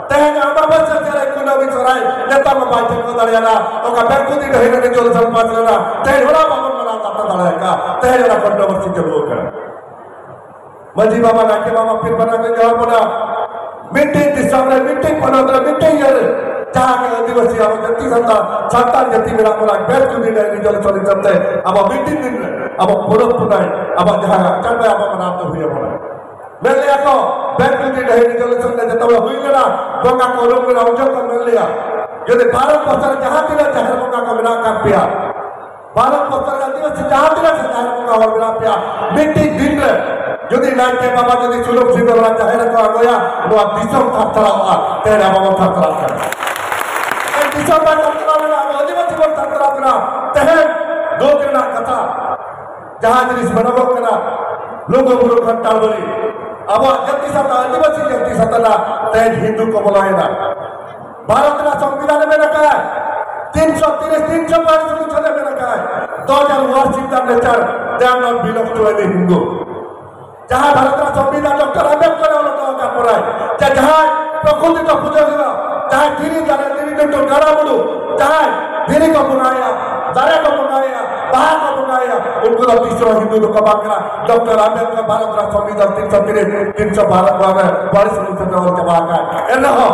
ᱛᱮᱦᱮᱧ ᱟᱢᱵᱟᱵᱟᱹᱥᱭᱟᱹ ᱥᱮᱨᱮᱧ, ᱠᱩᱱᱟᱹᱢᱤ, ᱥᱚᱨᱦᱟᱭ ᱱᱮᱛᱟᱨ ᱢᱟ ᱵᱟᱭ ᱴᱷᱤᱠᱟᱹ ᱫᱟᱲᱮᱭᱟᱜᱼᱟ᱾ ᱚᱱᱠᱟ ᱵᱮᱝᱜᱩᱞᱤ ᱰᱟᱹᱦᱤ ᱨᱮ ᱨᱮᱡᱚᱞᱩᱥᱚᱱ ᱯᱟᱥ ᱞᱮᱱᱟ, ᱛᱮᱦᱮᱧ ᱦᱚᱲ ᱵᱟᱵᱚᱱ ᱢᱟᱱᱟᱣ ᱵᱟᱛᱟᱣ ᱫᱟᱲᱮᱭᱟᱜ ᱠᱟᱱᱟ᱾ ᱛᱮᱦᱮᱧ ᱚᱱᱟ ᱠᱚᱱᱴᱨᱳᱵᱷᱟᱨᱥᱤ ᱪᱟᱹᱞᱩ ᱟᱠᱟᱱᱟ᱾ ᱢᱟᱹᱡᱷᱤ ᱵᱟᱵᱟ, ᱱᱟᱭᱠᱮ ᱵᱟᱵᱟ, ᱯᱤᱲ ᱯᱟᱹᱴᱤ ᱠᱚ ᱡᱚᱦᱟᱨ ᱵᱚᱱᱟ᱾ ᱢᱤᱫᱴᱤᱡ ᱫᱤᱥᱚᱢ ᱨᱮ, ᱢᱤᱫᱴᱤᱡ ᱯᱚᱱᱚᱛ ᱨᱮ, ᱢᱤᱫᱴᱤᱡ ᱤᱭᱟᱹ ᱨᱮ ᱡᱟᱦᱟᱸ ᱜᱮ ᱟᱹᱫᱤᱵᱟᱹᱥᱤ, ᱟᱵᱚ ᱡᱟᱹᱛᱤ ᱥᱟᱱᱛᱟᱲ, ᱥᱟᱱᱛᱟᱲ ᱡᱟᱹᱛᱤ ᱢᱮᱱᱟᱜ ᱵᱚᱱᱟ, ᱵᱮᱥ ᱡᱩᱫᱤ ᱱᱟᱭ ᱨᱤᱡᱚᱞᱩᱥᱚᱱ ᱦᱤᱥᱟᱹᱵ ᱛᱮ ᱟᱵᱚ ᱢᱤᱫᱴᱤᱡ ᱫᱤᱱ ᱨᱮ ᱟᱵᱚ ᱯᱚᱨᱚᱵᱽ ᱯᱩᱱᱟᱹᱭ, ᱟᱵᱚ ᱡᱟᱦᱟᱸ ᱪᱟᱸᱫᱳ ᱟᱵᱚ ᱢᱟᱱᱟᱣ ᱫᱚ ᱦᱩᱭ ᱟᱵᱚᱱᱟ᱾ ᱢᱮᱱ ᱞᱮᱭᱟ ᱠᱚ, ᱵᱮᱥ ᱡᱩᱫᱤ ᱱᱟᱭ ᱨᱤᱡᱚᱞᱩᱥᱚᱱ ᱨᱮ ᱡᱮᱛᱮ ᱦᱚᱲ ᱦᱩᱭ ᱞᱮᱱᱟ, ᱵᱚᱸᱜᱟ ᱠᱚ ᱩᱰᱩᱠ ᱞᱮᱱᱟ, ᱩᱱ ᱡᱚᱠᱷᱚᱱ ᱢᱮᱱ ᱞᱮᱭᱟ, ᱡᱩᱫᱤ ᱵᱷᱟᱨᱚᱛ ᱵᱚᱨᱥᱚ ᱨᱮ ᱡᱟᱦᱟᱸ ᱛᱤᱱᱟᱹᱜ ᱡᱟᱦᱮᱨ ᱵᱚᱸᱜᱟ ᱠᱚ ᱢᱮᱱᱟᱜ ᱟᱠᱟᱫ ᱯᱮᱭᱟ, ᱵᱷᱟᱨᱚᱛ ᱵᱚᱨᱥᱚ ᱨᱮ ᱟᱹᱫᱤᱵᱟᱹᱥᱤ ᱡᱟᱦᱟᱸ ᱛᱤᱱᱟᱹᱜ ᱥᱮᱫᱟᱭ ᱵᱚᱸᱜᱟ ᱦᱚᱲ ᱢᱮᱱᱟᱜ ᱯᱮᱭᱟ, ᱢᱤᱫᱴᱤᱡ ᱫᱤᱱ ᱨᱮ ᱡᱩᱫᱤ ᱱᱟᱭᱠᱮ ᱵᱟᱵᱟ ᱡᱩᱫᱤ ᱥᱩᱱᱩᱢ ᱥᱤᱸᱫᱩᱨ ᱚᱱᱟ ᱡᱟᱦᱮᱨ ᱨᱮᱠᱚ ᱟᱬᱜᱚᱭᱟ, ᱱᱚᱣᱟ ᱫᱤᱥᱚᱢ ᱛᱷᱟᱨ ᱛᱷᱟᱨᱟᱣᱜᱼᱟ᱾ ᱛᱮᱦᱮᱧ ᱟᱵᱚ ᱵᱚᱱ ᱛᱷᱟᱨ ᱛᱷᱟᱨᱟᱣ ᱠᱟᱱᱟ᱾ ᱛᱮᱦᱮᱧ ᱫᱤᱥᱚᱢ ᱵᱟᱭ ᱛᱷᱟᱨ ᱛᱷᱟᱨᱟᱣ ᱞᱮᱱᱟ, ᱟᱵᱚ ᱟᱹᱫᱤᱵᱟᱹᱥᱤ ᱵᱚᱱ ᱛᱷᱟᱨ ᱛᱷᱟᱨᱟᱣ ᱠᱟᱱᱟ᱾ ᱛᱮᱦᱮᱧ ᱫᱩᱠ ᱨᱮᱱᱟᱜ ᱠᱟᱛᱷᱟ, ᱡᱟᱦᱟᱸ ᱡᱤᱱᱤᱥ ᱢᱮᱱᱚᱜᱚᱜ ᱠᱟᱱᱟ, ᱞᱩᱜᱩ ᱵᱩᱨᱩ ᱜᱷᱟᱱᱴᱟᱲ ᱵᱟᱲᱤ, ᱟᱵᱚᱣᱟᱜ ᱡᱟᱹᱛᱤ ᱥᱟᱶᱛᱟ, ᱟᱹᱫᱤᱵᱟᱹᱥᱤ ᱡᱟᱹᱛᱤ ᱥᱟᱶᱛᱟ ᱨᱮᱱᱟᱜ ᱛᱮᱦᱮᱧ ᱦᱤᱱᱫᱩ ᱠᱚ ᱵᱚᱞᱚᱭᱮᱱᱟ᱾ ᱵᱷᱟᱨᱚᱛ ᱨᱮᱱᱟᱜ ᱥᱚᱝᱵᱤᱫᱷᱟᱱ ᱨᱮ ᱢᱮᱱᱟᱜ ᱟᱠᱟᱫ ᱛᱤᱱᱥᱚ ᱛᱤᱨᱤᱥ, ᱛᱤᱱᱥᱚ ᱯᱚᱸᱭᱛᱨᱤᱥ ᱚᱱᱩᱪᱷᱮᱫ ᱨᱮ ᱢᱮᱱᱟᱜ ᱟᱠᱟᱫ, "Those are worshipped the nature, they are not belong to any Hindu." ᱡᱟᱦᱟᱸ ᱵᱷᱟᱨᱚᱛ ᱨᱮᱱᱟᱜ ᱥᱚᱝᱵᱤᱫᱷᱟᱱ ᱰᱚᱠᱴᱚᱨ ᱟᱢᱵᱮᱫᱠᱚᱨ ᱮ ᱚᱞ ᱦᱚᱴᱚ ᱟᱠᱟᱫ ᱯᱚᱨᱟᱭ, ᱡᱮ ᱡᱟᱦᱟᱸᱭ ᱯᱨᱚᱠᱨᱤᱛᱤ ᱠᱚ ᱯᱩᱡᱟᱹ ᱦᱩᱭᱩᱜᱼᱟ, ᱡᱟᱦᱟᱸᱭ ᱫᱷᱤᱨᱤ ᱫᱟᱨᱮ, ᱫᱷᱤᱨᱤ ᱰᱩᱰᱩ, ᱜᱟᱰᱟ ᱢᱩᱰᱩ, ᱡᱟᱦᱟᱸᱭ ᱫᱷᱤᱨᱤ ᱠᱚ ᱵᱚᱸᱜᱟᱭᱟ, ᱫᱟᱨᱮ ᱠᱚ ᱵᱚᱸᱜᱟᱭᱟ, ᱵᱟᱦᱟ ᱠᱚ ᱵᱚᱸᱜᱟᱭᱟ, ᱩᱱᱠᱩ ᱫᱚ ᱛᱤᱥ ᱦᱚᱸ ᱦᱤᱱᱫᱩ ᱫᱚᱠᱚ ᱵᱟᱝ ᱠᱟᱱᱟ᱾ ᱰᱚᱠᱴᱚᱨ ᱟᱢᱵᱮᱫᱠᱚᱨ ᱵᱷᱟᱨᱚᱛ ᱨᱮᱱᱟᱜ ᱥᱚᱝᱵᱤᱫᱷᱟᱱ ᱛᱤᱱᱥᱚ ᱛᱤᱨᱤᱥ, ᱛᱤᱱᱥᱚ ᱵᱟᱨᱚ ᱠᱚᱨᱮ ᱵᱟᱨᱤᱥ ᱩᱱᱤᱥ ᱥᱮ ᱚᱞ ᱪᱟᱵᱟ ᱟᱠᱟᱫ᱾ ᱮᱱᱨᱮᱦᱚᱸ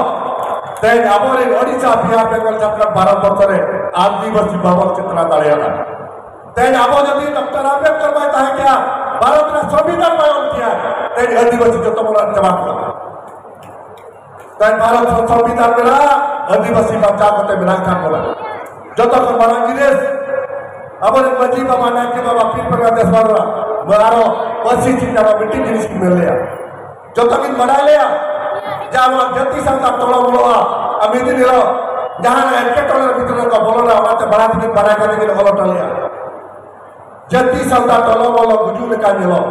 ᱛᱮᱦᱮᱧ ᱟᱵᱚᱨᱮᱱ ᱳᱰᱤᱥᱟ, ᱵᱤᱦᱟᱨ, ᱵᱮᱝᱜᱚᱞ, ᱡᱷᱟᱲᱠᱷᱚᱸᱰ, ᱵᱷᱟᱨᱚᱛ ᱵᱚᱨᱥᱚ ᱨᱮ ᱟᱹᱫᱤᱵᱟᱹᱥᱤ ᱵᱟᱵᱚᱱ ᱪᱮᱛᱱᱟ ᱫᱟᱲᱮᱭᱟᱫᱟ᱾ ᱛᱮᱦᱮᱧ ᱟᱵᱚ ᱡᱩᱫᱤ ᱰᱚᱠᱴᱚᱨ ᱟᱢᱵᱮᱫᱠᱚᱨ ᱵᱟᱭ ᱛᱟᱦᱮᱸ ᱠᱮᱭᱟ, ᱵᱷᱟᱨᱚᱛ ᱨᱮᱱᱟᱜ ᱥᱚᱝᱵᱤᱫᱷᱟᱱ ᱵᱟᱭ ᱚᱞ ᱠᱮᱭᱟ, ᱛᱮᱦᱮᱧ ᱟᱹᱫᱤᱵᱟᱹᱥᱤ ᱡᱚᱛᱚ ᱵᱚᱱ ᱟᱫ ᱪᱟᱵᱟ ᱠᱚᱜᱼᱟ᱾ ᱛᱮᱦᱮᱧ ᱵᱷᱟᱨᱚᱛ ᱨᱮ ᱥᱚᱝᱵᱤᱫᱷᱟᱱ ᱢᱮᱱᱟᱜᱼᱟ, ᱟᱹᱫᱤᱵᱟᱹᱥᱤ ᱵᱟᱧᱪᱟᱣ ᱠᱟᱛᱮ ᱢᱮᱱᱟᱜ ᱠᱟᱜ ᱵᱚᱱᱟ᱾ ᱡᱚᱛᱚ ᱠᱷᱚᱱ ᱢᱟᱨᱟᱝ ᱡᱤᱱᱤᱥ, ᱟᱵᱚᱨᱮᱱ ᱢᱟᱹᱡᱷᱤ ᱵᱟᱵᱟ, ᱱᱟᱭᱠᱮ ᱵᱟᱵᱟ, ᱯᱤᱲ ᱯᱟᱨᱜᱟᱱᱟ ᱫᱮᱥ ᱵᱟᱵᱟ, ᱱᱚᱣᱟ ᱟᱨᱚ ᱯᱟᱹᱨᱥᱤ ᱪᱤᱱᱛᱟᱹ ᱨᱮ ᱢᱤᱫᱴᱤᱡ ᱡᱤᱱᱤᱥ ᱤᱧ ᱢᱮᱱ ᱞᱮᱭᱟ᱾ ᱡᱚᱛᱚ ᱜᱮᱧ ᱵᱟᱰᱟᱭ ᱞᱮᱭᱟ ᱡᱮ ᱟᱵᱚᱣᱟᱜ ᱡᱟᱹᱛᱤ ᱥᱟᱶᱛᱟ ᱴᱚᱞᱚ ᱵᱚᱞᱚᱜᱼᱟ, ᱟᱨ ᱢᱤᱫ ᱫᱤᱱ ᱦᱤᱞᱳᱜ ᱡᱟᱦᱟᱸ ᱮᱴᱠᱮᱴᱚᱬᱮ ᱵᱷᱤᱛᱨᱤ ᱨᱮᱠᱚ ᱵᱚᱞᱚᱱᱟ, ᱚᱱᱟᱛᱮ ᱵᱟᱲᱟᱭ ᱛᱮᱜᱮ, ᱵᱟᱲᱟᱭ ᱠᱟᱛᱮ ᱜᱮ ᱚᱞ ᱦᱚᱴᱚ ᱞᱮᱭᱟ᱾ ᱡᱟᱹᱛᱤ ᱥᱟᱶᱛᱟ ᱴᱚᱞᱚ ᱵᱚᱞᱚ ᱜᱩᱡᱩᱜ ᱞᱮᱠᱟ ᱧᱮᱞᱚᱜ,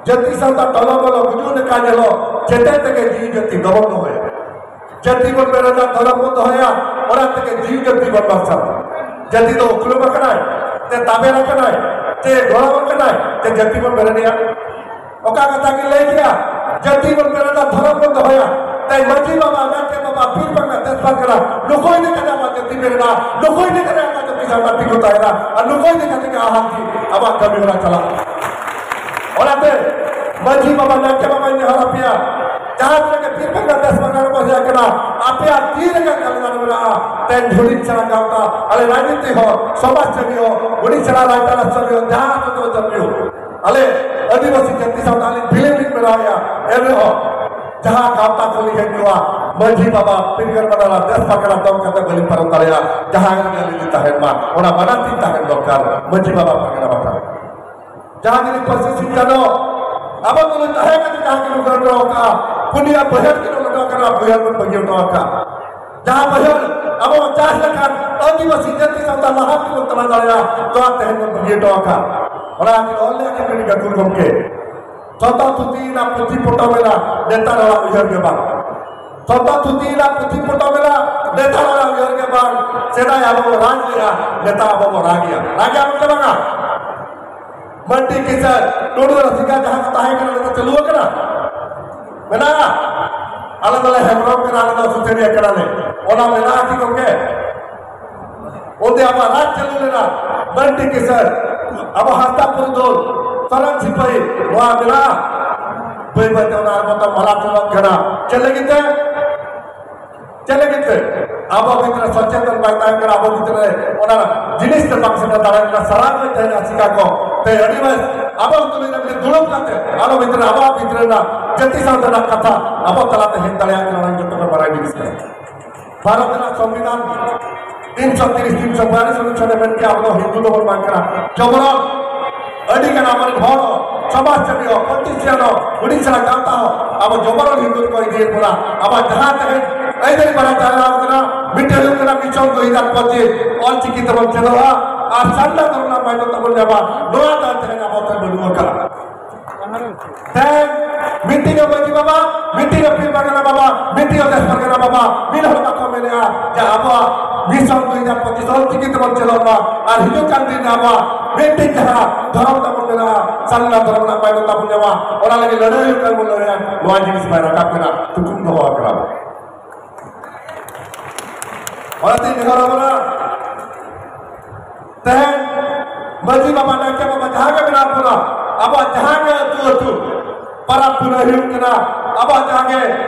ᱡᱟᱹᱛᱤ ᱥᱟᱶᱛᱟ ᱴᱚᱞᱚ ᱵᱚᱞᱚ ᱜᱩᱡᱩᱜ ᱞᱮᱠᱟ ᱧᱮᱞᱚᱜ, ᱪᱮᱛᱮ ᱛᱮᱜᱮ ᱡᱤᱣᱤ ᱡᱟᱹᱛᱤ ᱵᱟᱵᱚᱱ ᱫᱚᱦᱚᱭᱟ᱾ ᱡᱟᱹᱛᱤ ᱵᱚᱱ ᱵᱮᱨᱮᱫᱟ, ᱫᱷᱚᱨᱚᱢ ᱵᱚᱱ ᱫᱚᱦᱚᱭᱟ, ᱚᱱᱟ ᱛᱮᱜᱮ ᱡᱤᱣᱤ ᱡᱟᱹᱛᱤ ᱵᱚᱱ ᱵᱟᱧᱪᱟᱣᱟ᱾ ᱡᱟᱹᱛᱤ ᱫᱚ ᱩᱯᱨᱩᱢ ᱟᱠᱟᱱᱟᱭ, ᱛᱮ ᱛᱟᱵᱮᱨ ᱟᱠᱟᱱᱟᱭ, ᱛᱮ ᱜᱚᱲᱚ ᱟᱠᱟᱱᱟᱭ, ᱛᱮ ᱡᱟᱹᱛᱤ ᱵᱚᱱ ᱵᱮᱨᱮᱫᱮᱭᱟ᱾ ᱚᱠᱟ ᱠᱟᱛᱷᱟ ᱜᱮ ᱞᱟᱹᱭ ᱠᱮᱭᱟ, ᱡᱟᱹᱛᱤ ᱵᱚᱱ ᱵᱮᱨᱮᱫᱟ, ᱫᱷᱚᱨᱚᱢ ᱵᱚᱱ ᱫᱚᱦᱚᱭᱟ᱾ ᱛᱮ ᱢᱟᱹᱡᱷᱤ ᱵᱟᱵᱟ, ᱱᱟᱭᱠᱮ ᱵᱟᱵᱟ, ᱯᱤᱲ ᱯᱟᱨᱜᱟᱱᱟ ᱫᱮᱥ ᱯᱟᱨᱜᱟᱱᱟ, ᱱᱩᱠᱩ ᱤᱫᱤ ᱠᱟᱛᱮ ᱟᱵᱚᱣᱟᱜ ᱡᱟᱹᱛᱤ ᱵᱮᱨᱮᱫᱟ, ᱱᱩᱠᱩ ᱤᱫᱤ ᱠᱟᱛᱮ ᱟᱵᱚᱣᱟᱜ ᱡᱟᱹᱛᱤ ᱥᱟᱶᱛᱟ ᱛᱤᱸᱜᱩ ᱛᱟᱦᱮᱱᱟ, ᱟᱨ ᱱᱩᱠᱩ ᱤᱫᱤ ᱠᱟᱛᱮ ᱜᱮ ᱟᱦᱟᱱ ᱫᱤᱱ ᱟᱵᱚᱣᱟᱜ ᱠᱟᱹᱢᱤ ᱦᱚᱨᱟ ᱪᱟᱞᱟᱜᱼᱟ᱾ ᱚᱱᱟᱛᱮ ᱢᱟᱹᱡᱷᱤ ᱵᱟᱵᱟ, ᱱᱟᱭᱠᱮ ᱵᱟᱵᱟᱧ ᱱᱮᱦᱚᱨ ᱟᱯᱮᱭᱟ, ᱡᱟᱦᱟᱸ ᱛᱤᱱᱟᱹᱜ ᱜᱮ ᱯᱤᱲ ᱯᱟᱨᱜᱟᱱᱟ ᱫᱮᱥ ᱯᱟᱨᱜᱟᱱᱟ ᱵᱚᱱ ᱦᱮᱡ ᱟᱠᱟᱱᱟ, ᱟᱯᱮᱭᱟᱜ ᱛᱤ ᱨᱮᱜᱮ ᱠᱟᱞᱮᱱᱰᱟᱨ ᱢᱮᱱᱟᱜᱼᱟ᱾ ᱛᱮᱦᱮᱧ ᱦᱩᱰᱤᱧ ᱥᱮᱬᱟ ᱜᱟᱶᱛᱟ, ᱟᱞᱮ ᱨᱟᱡᱽᱱᱤᱛᱤ ᱦᱚᱸ, ᱥᱚᱢᱟᱡᱽ ᱥᱮᱵᱤ ᱦᱚᱸ, ᱦᱩᱰᱤᱧ ᱥᱮᱬᱟ ᱨᱟᱡᱽᱱᱤᱛᱤ ᱦᱚᱸ, ᱡᱟᱦᱟᱸ ᱥᱚᱛᱚ ᱡᱟᱹᱛᱤ ᱦᱚᱸ, ᱟᱞᱮ ᱟᱹᱫᱤᱵᱟᱹᱥᱤ ᱡᱟᱹᱛᱤ ᱥᱟᱶᱛᱟ ᱟᱹᱞᱤᱧ ᱵᱤᱞᱤᱱ ᱞᱤᱧ ᱵᱮᱱᱟᱣᱮᱫᱼᱟ᱾ ᱮᱱᱨᱮᱦᱚᱸ ᱡᱟᱦᱟᱸ ᱜᱟᱶᱛᱟ ᱠᱷᱚᱱ ᱞᱤᱧ ᱦᱮᱡ ᱠᱚᱜᱼᱟ, ᱢᱟᱹᱡᱷᱤ ᱵᱟᱵᱟ, ᱯᱤᱲ ᱯᱟᱨᱜᱟᱱᱟ ᱫᱮᱥ ᱯᱟᱨᱜᱟᱱᱟ ᱫᱚᱱ ᱠᱟᱛᱮ ᱵᱟᱹᱞᱤᱧ ᱯᱟᱨᱚᱢ ᱫᱟᱲᱮᱭᱟᱜᱼᱟ᱾ ᱡᱟᱦᱟᱸ ᱨᱮᱜᱮ ᱟᱹᱞᱤᱧ ᱞᱤᱧ ᱛᱟᱦᱮᱱ ᱢᱟ, ᱚᱱᱟ ᱢᱟᱱᱟ ᱛᱤᱧ ᱛᱟᱦᱮᱱ ᱫᱚᱨᱠᱟᱨ ᱢᱟᱹᱡᱷᱤ ᱵᱟᱵᱟ, ᱯᱟᱨᱜᱟᱱᱟ ᱵᱟᱠᱷᱨᱟ᱾ ᱡᱟᱦᱟᱸ ᱡᱤᱱᱤᱥ ᱯᱟᱹᱨᱥᱤ ᱥᱤᱧᱪᱟᱸᱫᱚ ᱟᱵᱚ ᱠᱚ ᱛᱟᱦᱮᱸ ᱠᱟᱛᱮ ᱡᱟᱦᱟᱸ ᱠᱤᱱ ᱩᱫᱷᱟᱹᱨ ᱦᱚᱴᱚ ᱟᱠᱟᱫᱼᱟ, ᱯᱩᱱᱭᱟ ᱵᱟᱹᱭᱦᱟᱹᱲ ᱠᱤᱱ ᱩᱫᱷᱟᱹᱨ ᱦᱚᱴᱚ ᱟᱠᱟᱫᱼᱟ, ᱵᱟᱹᱭᱦᱟᱹᱲ ᱵᱚᱱ ᱵᱟᱹᱜᱤ ᱦᱚᱴᱚ ᱟᱠᱟᱫᱼᱟ᱾ ᱡᱟᱦᱟᱸ ᱵᱟᱹᱭᱦᱟᱹᱲ ᱟᱵᱚ ᱵᱚᱱ ᱪᱟᱥ ᱞᱮᱠᱷᱟᱱ ᱟᱹᱫᱤᱵᱟᱹᱥᱤ ᱡᱟᱹᱛᱤ ᱥᱟᱶᱛᱟ ᱞᱟᱦᱟ ᱛᱮᱵᱚᱱ ᱪᱟᱞᱟᱣ ᱫᱟᱲᱮᱭᱟᱜᱼᱟ, ᱱᱚᱣᱟ ᱛᱮᱦᱮᱧ ᱵᱚᱱ ᱵᱟᱹᱜᱤ ᱦᱚᱴᱚ ᱟᱠᱟᱫᱼᱟ᱾ ᱚᱱᱟ ᱠᱤᱱ ᱚᱞ ᱞᱮᱫᱼᱟ ᱠᱤᱱ ᱜᱟᱹᱠᱷᱩᱲ ᱜᱚᱢᱠᱮ᱾ ᱛᱷᱚᱛᱚ ᱛᱷᱩᱛᱤ ᱮᱱᱟ, ᱯᱩᱛᱷᱤ ᱯᱚᱴᱚᱢ ᱮᱱᱟ, ᱱᱮᱛᱟᱨ ᱦᱚᱲᱟᱜ ᱩᱭᱦᱟᱹᱨ ᱜᱮ ᱵᱟᱝ᱾ ᱥᱚᱛᱚ ᱛᱷᱩᱛᱤ ᱨᱮᱱᱟᱜ ᱯᱩᱛᱷᱤ ᱯᱚᱛᱚᱵ ᱢᱮᱱᱟᱜ, ᱱᱮᱛᱟᱨ ᱚᱱᱟ ᱩᱭᱦᱟᱹᱨ ᱜᱮ ᱵᱟᱝ᱾ ᱥᱮᱫᱟᱭ ᱟᱵᱚ ᱵᱚ ᱨᱟᱡᱽ ᱞᱮᱜᱼᱟ, ᱱᱮᱛᱟᱨ ᱟᱵᱚ ᱵᱚ ᱨᱟᱡᱽ ᱮᱜᱼᱟ᱾ ᱨᱟᱡᱽ ᱮᱜᱼᱟ ᱢᱮᱱᱛᱮ ᱵᱟᱝᱟ? ᱢᱟᱱᱰᱤ ᱠᱤᱥᱟᱹᱬ ᱴᱩᱰᱩ ᱨᱟᱹᱥᱤᱠᱟ ᱡᱟᱦᱟᱸ ᱠᱚ ᱛᱟᱦᱮᱸ ᱠᱟᱱᱟ, ᱱᱤᱛᱚᱜ ᱪᱟᱹᱞᱩ ᱟᱠᱟᱱᱟ? ᱢᱮᱱᱟᱜᱼᱟ? ᱟᱞᱮ ᱫᱚᱞᱮ ᱦᱮᱢᱵᱨᱚᱢ ᱠᱟᱱᱟ, ᱟᱞᱮ ᱫᱚ ᱥᱩᱥᱟᱹᱨᱤᱭᱟᱹ ᱠᱟᱱᱟᱞᱮ᱾ ᱚᱱᱟ ᱢᱮᱱᱟᱜᱼᱟ ᱠᱤ ᱜᱚᱢᱠᱮ? ᱚᱱᱛᱮ ᱟᱵᱚᱣᱟᱜ ᱨᱟᱡᱽ ᱪᱟᱹᱞᱩ ᱞᱮᱱᱟ, ᱢᱟᱱᱰᱤ ᱠᱤᱥᱟᱹᱬ, ᱟᱵᱚ ᱦᱟᱸᱥᱫᱟ ᱯᱩᱨᱩᱫᱷᱩᱞ, ᱥᱚᱨᱮᱱ ᱥᱤᱯᱟᱹᱦᱤ, ᱱᱚᱣᱟ ᱢᱮᱱᱟᱜᱼᱟ᱾ ᱵᱟᱹᱭ ᱵᱟᱹᱭ ᱛᱮ ᱚᱱᱟ ᱟᱨ ᱢᱚᱛᱚ ᱢᱟᱞᱟ ᱴᱚᱞᱚᱜ ᱠᱟᱱᱟ᱾ ᱪᱮᱫ ᱞᱟᱹᱜᱤᱫ ᱛᱮ? ᱪᱮᱫ ᱞᱟᱹᱜᱤᱫ ᱛᱮ? ᱟᱵᱚ ᱵᱷᱤᱛᱨᱤ ᱨᱮ ᱥᱚᱪᱮᱛᱚᱱ ᱵᱟᱭ ᱛᱟᱦᱮᱸ ᱠᱟᱱᱟ, ᱟᱵᱚ ᱵᱷᱤᱛᱨᱤ ᱨᱮ ᱚᱱᱟ ᱡᱤᱱᱤᱥ ᱛᱮ ᱵᱟᱝ ᱥᱮᱴᱮᱨ ᱫᱟᱲᱮᱭᱟᱜ ᱠᱟᱱᱟ, ᱥᱟᱨᱟ ᱠᱚ ᱛᱟᱦᱮᱸ ᱟᱥᱤᱠᱟ ᱠᱚ᱾ ᱛᱮ ᱟᱹᱰᱤ ᱵᱮᱥ ᱟᱵᱚ ᱛᱩᱞᱩᱡ ᱨᱮ ᱫᱩᱲᱩᱵ ᱠᱟᱛᱮ ᱟᱵᱚ ᱵᱷᱤᱛᱨᱤ ᱨᱮ ᱟᱵᱚᱣᱟᱜ ᱵᱷᱤᱛᱨᱤ ᱨᱮᱱᱟᱜ ᱡᱟᱹᱛᱤ ᱥᱟᱶᱛᱟ ᱨᱮᱱᱟᱜ ᱠᱟᱛᱷᱟ ᱟᱵᱚ ᱛᱟᱞᱟᱛᱮ ᱦᱮᱡ ᱫᱟᱲᱮᱭᱟᱜ ᱠᱟᱱᱟ, ᱚᱱᱟ ᱡᱚᱛᱚ ᱠᱚ ᱵᱟᱲᱟᱭ ᱡᱤᱱᱤᱥ ᱠᱟᱱᱟ᱾ ᱵᱷᱟᱨᱚᱛ ᱨᱮᱱᱟᱜ ᱥᱚᱝᱵᱤᱫᱷᱟᱱ ᱛᱤᱱᱥᱚ ᱛᱤᱨᱤᱥ, ᱛᱤᱱᱥᱚ ᱵᱤᱭᱟᱞᱤᱥ ᱚᱱᱩᱪᱷᱮᱫ ᱮ ᱢᱮᱱ ᱠᱮᱜᱼᱟ, ᱟᱵᱚ ᱫᱚ ᱦᱤᱱᱫᱩ ᱫᱚᱵᱚᱱ ᱵᱟᱝ ᱠᱟᱱᱟ᱾ ᱡᱚᱵᱚᱨᱚᱱ ᱟᱹᱰᱤ ᱜᱟᱱ ᱟᱵᱚᱨᱮᱱ ᱦᱚᱲ, ᱥᱚᱢᱟᱡᱽ ᱥᱮᱵᱤ ᱦᱚᱸ, ᱯᱚᱞᱤᱴᱤᱥᱤᱭᱟᱱ ᱦᱚᱸ, ᱦᱩᱰᱤᱧ ᱥᱮᱬᱟ ᱜᱟᱶᱛᱟ ᱦᱚᱸ, ᱟᱵᱚ ᱡᱚᱵᱚᱨᱚᱱ ᱦᱤᱱᱫᱩ ᱨᱮᱠᱚ ᱤᱫᱤᱭᱮᱫ ᱵᱚᱱᱟ᱾ ᱟᱵᱚ ᱡᱟᱦᱟᱸ ᱛᱮᱦᱮᱧ ᱟᱹᱭᱫᱟᱹᱨᱤ ᱵᱟᱲᱟ ᱪᱟᱞᱟᱣ ᱠᱟᱱᱟ, ᱢᱤᱫᱴᱮᱱ ᱦᱩᱭᱩᱜ ᱠᱟᱱᱟ ᱢᱤᱥᱚᱱ ᱫᱩ ᱦᱟᱡᱟᱨ ᱯᱚᱸᱪᱤᱥ, ᱚᱞ ᱪᱤᱠᱤ ᱛᱮᱵᱚᱱ ᱪᱮᱫᱚᱜᱼᱟ ᱟᱨ ᱥᱟᱨᱱᱟ ᱫᱷᱚᱨᱚᱢ ᱨᱮᱱᱟᱜ ᱢᱟᱹᱱ ᱛᱟᱵᱚᱱ ᱧᱟᱢᱟ᱾ ᱱᱚᱣᱟ ᱫᱚ ᱛᱮᱦᱮᱧ ᱟᱵᱚ ᱴᱷᱮᱱ ᱵᱟᱹᱱᱩᱜ ᱟᱠᱟᱫᱼᱟ᱾ ᱛᱮᱦᱮᱧ ᱢᱤᱴᱤᱝ ᱮ ᱢᱟᱹᱡᱷᱤ ᱵᱟᱵᱟ, ᱢᱤᱴᱤᱝ ᱮ ᱯᱤᱨ ᱯᱟᱨᱜᱟᱱᱟ ᱵᱟᱵᱟ, ᱢᱤᱴᱤᱝ ᱮ ᱫᱮᱥ ᱯᱟᱨᱜᱟᱱᱟ ᱵᱟᱵᱟ, ᱢᱤᱫ ᱦᱚᱲ ᱵᱟᱠᱚ ᱢᱮᱱᱮᱜᱼᱟ ᱡᱮ ᱟᱵᱚᱣᱟᱜ ᱢᱤᱥᱚᱱ ᱫᱩ ᱦᱟᱡᱟᱨ ᱯᱚᱸᱪᱤᱥ ᱚᱞ ᱪᱤᱠᱤ ᱛᱮᱵᱚᱱ ᱪᱮᱫᱚᱜ ᱢᱟ᱾ ᱟᱨ ᱦᱤᱡᱩᱜ ᱠᱟᱱ ᱫᱤᱱ ᱨᱮ ᱟᱵᱚᱣᱟᱜ ᱢᱤᱫᱴᱤᱡ ᱡᱟᱦᱟᱸ ᱫᱷᱚᱨᱚᱢ ᱛᱟᱵᱚᱱ ᱢᱮᱱᱟᱜᱼᱟ, ᱥᱟᱨᱱᱟ ᱫᱷᱚᱨᱚᱢ ᱨᱮᱱᱟᱜ ᱢᱟᱹᱱ ᱛᱟᱵᱚᱱ ᱧᱟᱢᱟ, ᱚᱱᱟ ᱞᱟᱹᱜᱤᱫ ᱞᱟᱹᱲᱦᱟᱹᱭ ᱦᱩᱭᱩᱜ ᱠᱟᱱ ᱵᱚᱱ ᱞᱟᱹᱲᱦᱟᱹᱭᱟ᱾ ᱱᱚᱣᱟ ᱡᱤᱱᱤᱥ ᱵᱟᱭ ᱨᱟᱠᱟᱵ ᱠᱟᱱᱟ, ᱛᱩᱠᱩᱢ ᱫᱚᱦᱚ ᱟᱠᱟᱱᱟ᱾ ᱚᱱᱟᱛᱮᱧ ᱱᱮᱦᱚᱨ ᱟᱵᱚᱱᱟ, ᱛᱮᱦᱮᱧ ᱢᱟᱹᱡᱷᱤ ᱵᱟᱵᱟ, ᱱᱟᱭᱠᱮ ᱵᱟᱵᱟ, ᱡᱟᱦᱟᱸ ᱜᱮ ᱢᱮᱱᱟᱜ ᱵᱚᱱᱟ, ᱟᱵᱚᱣᱟᱜ ᱡᱟᱦᱟᱸ ᱜᱮ ᱟᱹᱛᱩ ᱟᱹᱛᱩ ᱯᱟᱨᱟᱵᱽ ᱯᱩᱱᱟᱹᱭ ᱦᱩᱭᱩᱜ ᱠᱟᱱᱟ, ᱟᱵᱚᱣᱟᱜ ᱡᱟᱦᱟᱸ ᱜᱮ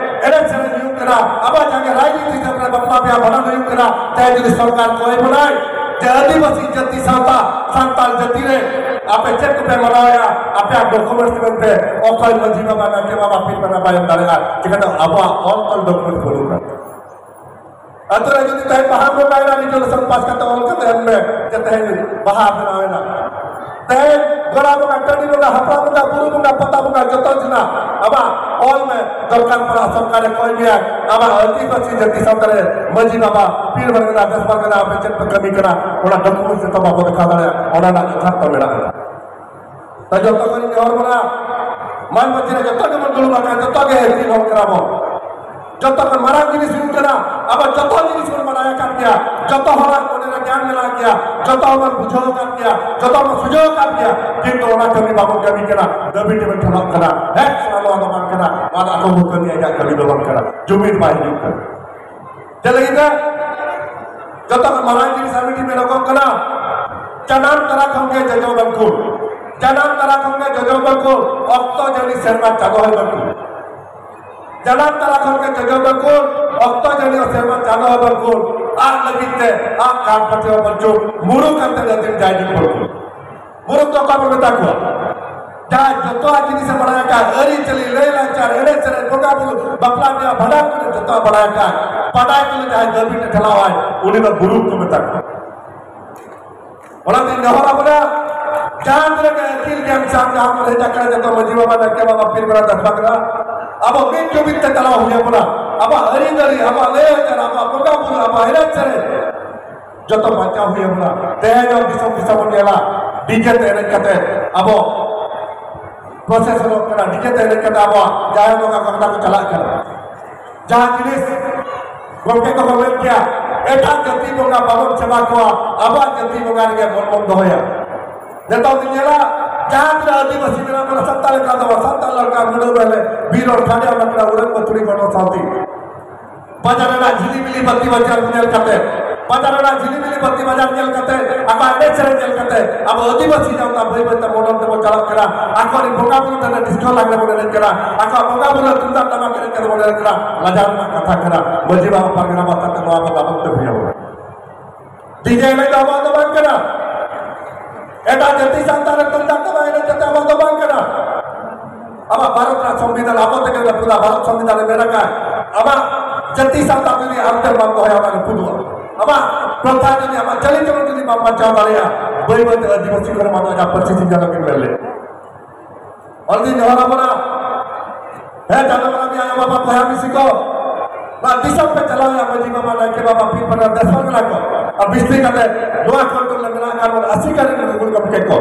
ᱮᱱᱮᱡ ᱥᱮᱨᱮᱧ ᱦᱩᱭᱩᱜ ᱠᱟᱱᱟ, ᱟᱵᱚᱣᱟᱜ ᱡᱟᱦᱟᱸ ᱜᱮ ᱨᱟᱡᱽᱱᱤᱛᱤ ᱦᱤᱥᱟᱹᱵ ᱨᱮ ᱵᱟᱯᱞᱟ ᱵᱤᱦᱟ ᱵᱷᱟᱸᱰᱟᱱ ᱦᱩᱭᱩᱜ ᱠᱟᱱᱟ, ᱛᱮᱦᱮᱧ ᱡᱩᱫᱤ ᱥᱚᱨᱠᱟᱨ ᱠᱚᱭ ᱵᱚᱱᱟᱭ ᱡᱮ ᱟᱹᱫᱤᱵᱟᱹᱥᱤ ᱡᱟᱹᱛᱤ ᱥᱟᱶᱛᱟ ᱥᱟᱱᱛᱟᱲ ᱡᱟᱹᱛᱤ ᱨᱮ ᱟᱯᱮ ᱪᱮᱫ ᱠᱚᱯᱮ ᱢᱟᱱᱟᱣᱮᱫᱼᱟ, ᱟᱯᱮᱭᱟᱜ ᱰᱚᱠᱩᱢᱮᱱᱴᱥ ᱢᱮᱱᱛᱮ ᱚᱠᱚᱭ ᱢᱟᱹᱡᱷᱤ ᱵᱟᱵᱟ, ᱱᱟᱭᱠᱮ ᱵᱟᱵᱟ ᱯᱤᱨ ᱵᱟᱵᱟ ᱵᱟᱭ ᱮᱢ ᱫᱟᱲᱮᱭᱟᱜᱼᱟ? ᱪᱤᱠᱟᱹᱛᱮ ᱟᱵᱚᱣᱟᱜ ᱚᱞ ᱛᱚᱞ ᱰᱚᱠᱩᱢᱮᱱᱴᱥ ᱵᱟᱹᱱᱩᱜᱼᱟ? ᱟᱹᱛᱩ ᱨᱮ ᱡᱩᱫᱤ ᱛᱮᱦᱮᱧ ᱵᱟᱦᱟ ᱵᱚᱸᱜᱟᱭᱮᱱᱟ, ᱨᱤᱡᱩᱞᱮᱥᱚᱱ ᱯᱟᱥ ᱠᱟᱛᱮ ᱚᱞ ᱠᱟᱛᱮ ᱮᱢ ᱢᱮ ᱡᱮ ᱛᱮᱦᱮᱧ ᱵᱟᱦᱟ ᱵᱮᱱᱟᱣ ᱮᱱᱟ᱾ ᱛᱮᱦᱮᱧ ᱜᱚᱲᱟ ᱵᱚᱸᱜᱟ, ᱴᱟᱺᱰᱤ ᱵᱚᱸᱜᱟ, ᱦᱟᱯᱲᱟᱢ ᱵᱚᱸᱜᱟ, ᱵᱩᱨᱩ ᱵᱚᱸᱜᱟ, ᱯᱟᱛᱟ ᱵᱚᱸᱜᱟ, ᱡᱚᱛᱚ ᱡᱤᱱᱟ ᱟᱢᱟᱜ ᱚᱞ ᱢᱮ, ᱫᱚᱨᱠᱟᱨ ᱯᱟᱲᱟᱜ ᱥᱚᱨᱠᱟᱨᱮ ᱠᱚᱭ ᱢᱮᱭᱟ᱾ ᱟᱢᱟᱜ ᱟᱹᱫᱤᱵᱟᱹᱥᱤ ᱡᱟᱹᱛᱤ ᱥᱟᱶᱛᱟ ᱨᱮ ᱢᱟᱹᱡᱷᱤ ᱵᱟᱵᱟ, ᱯᱤᱨ ᱯᱟᱨᱜᱟᱱᱟ, ᱫᱮᱥ ᱯᱟᱨᱜᱟᱱᱟ ᱟᱯᱮ ᱪᱮᱫ ᱯᱮ ᱠᱟᱹᱢᱤ ᱠᱟᱱᱟ, ᱚᱱᱟ ᱰᱚᱠᱩᱢᱮᱱᱴ ᱡᱚᱛᱚ ᱵᱟᱵᱚ ᱫᱮᱠᱷᱟᱣ ᱫᱟᱲᱮᱭᱟᱜᱼᱟ, ᱚᱱᱟ ᱨᱮᱱᱟᱜ ᱡᱚᱛᱷᱟᱛ ᱫᱚ ᱢᱮᱱᱟᱜᱼᱟ᱾ ᱛᱚ ᱡᱚᱛᱚ ᱠᱚ ᱱᱮᱦᱚᱨ ᱵᱚᱱᱟ, ᱢᱟᱱ ᱢᱟᱹᱡᱷᱤ ᱨᱮ ᱡᱚᱛᱚ ᱜᱮᱵᱚᱱ ᱫᱩᱲᱩᱵ ᱟᱠᱟᱱ, ᱡᱚᱛᱚ ᱜᱮ ᱮᱠᱤ ᱦᱚᱲ ᱠᱟᱱᱟ ᱵᱚᱱ᱾ ᱡᱚᱛᱚ ᱠᱷᱚᱱ ᱢᱟᱨᱟᱝ ᱡᱤᱱᱤᱥ ᱦᱩᱭᱩᱜ ᱠᱟᱱᱟ, ᱟᱵᱚ ᱡᱚᱛᱚ ᱡᱤᱱᱤᱥ ᱵᱚᱱ ᱵᱟᱲᱟᱭ ᱟᱠᱟᱫ ᱜᱮᱭᱟ, ᱡᱚᱛᱚ ᱦᱚᱲᱟᱜ ᱢᱚᱱᱮ ᱨᱮ ᱜᱮᱭᱟᱱ ᱢᱮᱱᱟᱜ ᱜᱮᱭᱟ, ᱡᱚᱛᱚ ᱦᱚᱲ ᱵᱚᱱ ᱵᱩᱡᱷᱟᱹᱣ ᱟᱠᱟᱫ ᱜᱮᱭᱟ, ᱡᱚᱛᱚ ᱵᱚᱱ ᱥᱩᱡᱷᱟᱹᱣ ᱟᱠᱟᱫ ᱜᱮᱭᱟ, ᱠᱤᱱᱛᱩ ᱚᱱᱟ ᱠᱟᱹᱢᱤ ᱵᱟᱵᱚᱱ ᱠᱟᱹᱢᱤ ᱠᱟᱱᱟ, ᱫᱟᱹᱵᱤ ᱴᱷᱮᱱ ᱵᱚᱱ ᱴᱷᱮᱞᱟᱜ ᱠᱟᱱᱟ᱾ ᱦᱮᱸ, ᱥᱟᱞᱟ ᱱᱚᱣᱟ ᱫᱚ ᱵᱟᱝ ᱠᱟᱱᱟ, ᱱᱚᱣᱟ ᱫᱚ ᱟᱠᱚ ᱠᱚ ᱠᱟᱹᱢᱤᱭᱟ, ᱤᱧᱟᱹᱜ ᱠᱟᱹᱢᱤ ᱫᱚ ᱵᱟᱝ ᱠᱟᱱᱟ, ᱡᱩᱢᱤᱫ ᱵᱟᱭ ᱦᱤᱡᱩᱜ ᱠᱟᱱᱟ᱾ ᱪᱮᱫ ᱞᱟᱹᱜᱤᱫ ᱛᱮ? ᱡᱚᱛᱚ ᱠᱷᱚᱱ ᱢᱟᱨᱟᱝ ᱡᱤᱱᱤᱥ ᱟᱨ ᱢᱤᱫᱴᱤᱡ ᱢᱮᱱᱚᱜᱚᱜ ᱠᱟᱱᱟ, ᱡᱟᱱᱟᱢ ᱛᱚᱨᱟ ᱠᱷᱚᱱ ᱜᱮ ᱡᱚᱡᱚ ᱵᱟᱝᱠᱩ, ᱡᱟᱱᱟᱢ ᱛᱚᱨᱟ ᱠᱷᱚᱱ ᱜᱮ ᱡᱚᱡᱚ ᱵᱟᱝᱠᱩ, ᱚᱠᱛᱚ ᱡᱟᱹᱱᱤ ᱥᱮᱨᱢᱟ ᱪᱟᱸᱫᱚ ᱦᱚᱸᱭ ᱵᱟᱝᱠᱩ᱾ ᱡᱟᱱᱟᱢ ᱛᱚᱨᱟ ᱠᱷᱚᱱ ᱜᱮ ᱡᱚᱡᱚ ᱵᱟᱝᱠᱩ, ᱚᱠᱛᱚ ᱡᱟᱹᱱᱤ ᱥᱮᱨᱢᱟ ᱪᱟᱸᱫᱚ ᱦᱚᱸᱭ ᱵᱟᱝᱠᱩ, ᱟᱨ ᱞᱟᱹᱜᱤᱫ ᱛᱮ ᱟᱨ ᱠᱟᱴ ᱯᱟᱹᱴᱤ ᱦᱚᱸ ᱵᱟᱝᱠᱩ, ᱢᱩᱨᱩ ᱠᱟᱛᱮ ᱞᱟᱹᱜᱤᱫ ᱡᱟᱭ ᱡᱩᱜᱽ ᱵᱟᱝᱠᱩ᱾ ᱢᱩᱨᱩᱠ ᱫᱚ ᱚᱠᱚᱭ ᱵᱚᱱ ᱢᱮᱛᱟ ᱠᱚᱣᱟ? ᱡᱟᱦᱟᱸᱭ ᱡᱚᱛᱚᱣᱟᱜ ᱡᱤᱱᱤᱥ ᱮ ᱵᱟᱲᱟᱭ ᱟᱠᱟᱫ, ᱟᱹᱨᱤᱪᱟᱹᱞᱤ, ᱞᱟᱹᱭ ᱞᱟᱠᱪᱟᱨ, ᱮᱱᱮᱡ ᱥᱮᱨᱮᱧ, ᱵᱚᱸᱜᱟ ᱵᱩᱨᱩ, ᱵᱟᱯᱞᱟ ᱵᱤᱦᱟ, ᱵᱷᱟᱸᱰᱟᱱ ᱠᱚᱨᱮ ᱡᱚᱛᱚᱣᱟᱜ ᱵᱟᱲᱟᱭ ᱟᱠᱟᱫ, ᱵᱟᱰᱟᱭ ᱠᱚ ᱡᱟᱦᱟᱸᱭ ᱫᱟᱹᱵᱤ ᱴᱮ ᱴᱷᱮᱞᱟᱣᱟᱭ, ᱩᱱᱤ ᱫᱚ ᱢᱩᱨᱩᱠ ᱠᱚ ᱢᱮᱛᱟ ᱠᱚᱣᱟ᱾ ᱚᱱᱟᱛᱮᱧ ᱱᱮᱦᱚᱨ ᱟᱵᱚᱱᱟ, ᱡᱟᱦᱟᱸ ᱛᱤᱱᱟᱹᱜ ᱜᱮ ᱟᱹᱠᱤᱞ ᱜᱮᱭᱟᱱ ᱥᱟᱶ ᱡᱟᱦᱟᱸ ᱠᱚ ᱦᱮᱡ ᱟᱠᱟᱱᱟ, ᱡᱚᱛᱚ ᱢᱟᱹᱡᱷᱤ ᱵᱟᱵᱟ, ᱱᱟᱭᱠᱮ ᱵᱟᱵᱟ, ᱯᱤᱨ ᱵᱟᱵᱟ, ᱫᱟᱥ ᱵᱟᱝᱜᱽᱨᱟ, ᱟᱵᱚ ᱢᱤᱫ ᱡᱩᱢᱤᱫ ᱛᱮ ᱪᱟᱞᱟᱣ ᱦᱩᱭ ᱟᱵᱚᱱᱟ᱾ ᱟᱵᱚᱣᱟᱜ ᱟᱹᱨᱤᱪᱟᱹᱞᱤ, ᱟᱵᱚᱣᱟᱜ ᱞᱟᱹᱭ ᱞᱟᱠᱪᱟᱨ, ᱟᱵᱚᱣᱟᱜ ᱵᱚᱸᱜᱟ ᱵᱩᱨᱩ, ᱟᱵᱚᱣᱟᱜ ᱮᱱᱮᱡ ᱥᱮᱨᱮᱧ, ᱡᱚᱛᱚ ᱵᱟᱧᱪᱟᱣ ᱦᱩᱭ ᱟᱵᱚᱱᱟ᱾ ᱛᱮᱦᱮᱧ ᱦᱚᱸ ᱫᱤᱥᱚᱢ ᱫᱤᱥᱚᱢ ᱵᱚᱱ ᱧᱮᱞᱟ, ᱰᱤᱡᱮ ᱛᱮ ᱮᱱᱮᱡ ᱠᱟᱛᱮ ᱟᱵᱚ ᱯᱨᱚᱥᱮᱥᱚᱱᱚᱜ ᱠᱟᱱᱟ, ᱰᱤᱡᱮ ᱛᱮ ᱮᱱᱮᱡ ᱠᱟᱛᱮ ᱟᱵᱚᱣᱟᱜ ᱡᱟᱦᱮᱨ ᱵᱚᱸᱜᱟ ᱠᱚ ᱠᱚ ᱪᱟᱞᱟᱜ ᱠᱟᱱᱟ᱾ ᱡᱟᱦᱟᱸ ᱡᱤᱱᱤᱥ ᱜᱚᱢᱠᱮ ᱠᱚᱠᱚ ᱢᱮᱱ ᱠᱮᱭᱟ, ᱮᱴᱟᱜ ᱡᱟᱹᱛᱤ ᱵᱚᱸᱜᱟ ᱵᱟᱵᱚᱱ ᱥᱮᱵᱟ ᱠᱚᱣᱟ, ᱟᱵᱚᱣᱟᱜ ᱡᱟᱹᱛᱤ ᱵᱚᱸᱜᱟ ᱨᱮᱜᱮ ᱢᱚᱱ ᱵᱚᱱ ᱫᱚᱦᱚᱭᱟ᱾ ᱱᱤᱛᱚᱜ ᱵᱚᱱ ᱧᱮᱞᱟ, ᱡᱟᱦᱟᱸ ᱛᱤᱱᱟᱹᱜ ᱟᱹᱫᱤᱵᱟᱹᱥᱤ ᱢᱮᱱᱟᱜ ᱵᱚᱱᱟ, ᱥᱟᱱᱛᱟᱲ ᱞᱮᱠᱟ ᱫᱚ ᱵᱟᱝ, ᱥᱟᱱᱛᱟᱲ ᱞᱮᱠᱟ ᱢᱩᱰᱟᱹ ᱢᱮᱞᱮ ᱵᱤᱨ ᱨᱚᱲ ᱠᱷᱟᱸᱰᱮ ᱚᱱᱟ ᱠᱟᱱᱟ ᱩᱨᱟᱹᱝ ᱵᱟᱹᱛᱷᱩᱲᱤ ᱜᱚᱱᱚ ᱥᱟᱶᱛᱮ ᱵᱟᱡᱟᱨ ᱨᱮᱱᱟᱜ ᱡᱷᱤᱞᱤᱢᱤᱞᱤ ᱵᱟᱹᱛᱤ ᱵᱟᱡᱟᱨ ᱧᱮᱞ ᱠᱟᱛᱮ, ᱵᱟᱡᱟᱨ ᱨᱮᱱᱟᱜ ᱡᱷᱤᱞᱤᱢᱤᱞᱤ ᱵᱟᱹᱛᱤ ᱵᱟᱡᱟᱨ ᱧᱮᱞ ᱠᱟᱛᱮ, ᱟᱠᱚ ᱮᱱᱮᱡ ᱥᱮᱨᱮᱧ ᱧᱮᱞ ᱠᱟᱛᱮ, ᱟᱵᱚ ᱟᱹᱫᱤᱵᱟᱹᱥᱤ ᱡᱟᱶᱛᱟ ᱵᱟᱹᱭ ᱵᱟᱹᱭ ᱛᱮ ᱢᱚᱰᱚᱨᱱ ᱛᱮᱵᱚᱱ ᱪᱟᱞᱟᱜ ᱠᱟᱱᱟ᱾ ᱟᱠᱚᱨᱮᱱ ᱵᱚᱸᱜᱟ ᱵᱩᱨᱩ ᱴᱷᱮᱱ ᱰᱤᱥᱠᱳ ᱞᱟᱜᱽᱲᱮ ᱵᱚᱱ ᱮᱱᱮᱡ ᱠᱟᱱᱟ, ᱟᱠᱚᱣᱟᱜ ᱵᱚᱸᱜᱟ ᱵᱩᱨᱩ ᱨᱮ ᱛᱩᱢᱫᱟᱜ ᱴᱟᱢᱟᱠ ᱮᱱᱮᱡ ᱠᱟᱛᱮ ᱵᱚᱱ ᱮᱱᱮᱡ ᱠᱟᱱᱟ᱾ ᱞᱟᱡᱟᱣ ᱨᱮᱱᱟᱜ ᱠᱟᱛᱷᱟ ᱠᱟᱱᱟ᱾ ᱢᱟᱹᱡᱷᱤ ᱵᱟᱵᱟ, ᱯᱟᱨᱜᱟᱱᱟ ᱵᱟᱵᱟ ᱛᱮ ᱱᱚᱣᱟ ᱵᱚᱱ ᱵᱟᱵᱚᱱ ᱛᱮ ᱦᱩᱭ ᱟᱵᱚᱱᱟ᱾ ᱰᱤᱡᱮ ᱮᱱᱮᱡ ᱫᱚ ᱟᱵᱚᱣᱟᱜ ᱫᱚ ᱵᱟᱝ ᱠᱟᱱᱟ᱾ ᱮᱴᱟᱜ ᱡᱟᱹᱛᱤ ᱥᱟᱶᱛᱟ ᱨᱮ ᱛᱩᱢᱫᱟᱜ ᱴᱟᱢᱟᱠ ᱮᱱᱮᱡ ᱠᱟᱛᱮ ᱟᱵᱚᱣᱟᱜ ᱫᱚ ᱵᱟᱝ ᱠᱟᱱᱟ᱾ ᱟᱵᱚᱣᱟᱜ ᱵᱷᱟᱨᱚᱛ ᱨᱮᱱᱟᱜ ᱥᱚᱝᱵᱤᱫᱷᱟᱱ ᱟᱵᱚ ᱛᱮᱜᱮ ᱵᱚᱱ ᱨᱟᱹᱯᱩᱫᱟ᱾ ᱵᱷᱟᱨᱚᱛ ᱥᱚᱝᱵᱤᱫᱷᱟᱱ ᱨᱮ ᱢᱮᱱ ᱟᱠᱟᱫ, ᱟᱢᱟᱜ ᱡᱟᱹᱛᱤ ᱥᱟᱶᱛᱟ ᱡᱩᱫᱤ ᱟᱢ ᱛᱮ ᱵᱟᱢ ᱫᱚᱦᱚᱭᱟ, ᱚᱱᱟ ᱨᱟᱹᱯᱩᱫᱚᱜᱼᱟ᱾ ᱟᱢᱟᱜ ᱯᱨᱚᱛᱷᱟ ᱡᱩᱫᱤ, ᱟᱢᱟᱜ ᱪᱟᱹᱞᱤ ᱪᱚᱞᱚᱱ ᱡᱩᱫᱤ ᱵᱟᱢ ᱵᱟᱧᱪᱟᱣ ᱫᱟᱲᱮᱭᱟᱜᱼᱟ, ᱵᱟᱹᱭ ᱵᱟᱹᱭ ᱛᱮ ᱟᱹᱫᱤᱵᱟᱹᱥᱤ ᱠᱚᱨᱮ ᱟᱢᱟᱜ ᱡᱟᱦᱟᱸ ᱯᱟᱹᱨᱥᱤ ᱪᱤᱱᱦᱟᱹ ᱞᱟᱹᱜᱤᱫ ᱢᱮᱱ ᱞᱮᱫ, ᱚᱞᱫᱤᱧ ᱡᱚᱦᱟᱨ ᱟᱵᱚᱱᱟ᱾ ᱦᱮᱸ, ᱪᱟᱸᱫᱳ ᱵᱚᱸᱜᱟ ᱢᱮᱭᱟ, ᱟᱭᱳ ᱵᱟᱵᱟ, ᱵᱚᱭᱦᱟ ᱢᱤᱥᱤ ᱠᱚ, ᱱᱚᱣᱟ ᱫᱤᱥᱚᱢ ᱯᱮ ᱪᱟᱞᱟᱣ ᱮᱱᱟ, ᱢᱟᱹᱡᱷᱤ ᱵᱟᱵᱟ, ᱱᱟᱭᱠᱮ ᱵᱟᱵᱟ, ᱯᱤᱲ ᱯᱟᱲᱟ, ᱫᱮᱥ ᱯᱟᱨᱜᱟᱱᱟ ᱠᱚ, ᱟᱨ ᱵᱤᱥᱛᱤ ᱠᱟᱛᱮ ᱱᱚᱣᱟ ᱠᱚᱱᱴᱨᱳᱞ ᱨᱮ ᱢᱮᱱᱟᱜ ᱟᱠᱟᱫ ᱵᱚᱱ ᱟᱥᱤᱠᱟ ᱨᱮᱱ ᱜᱩᱨᱩ ᱜᱚᱢᱠᱮ ᱠᱚ,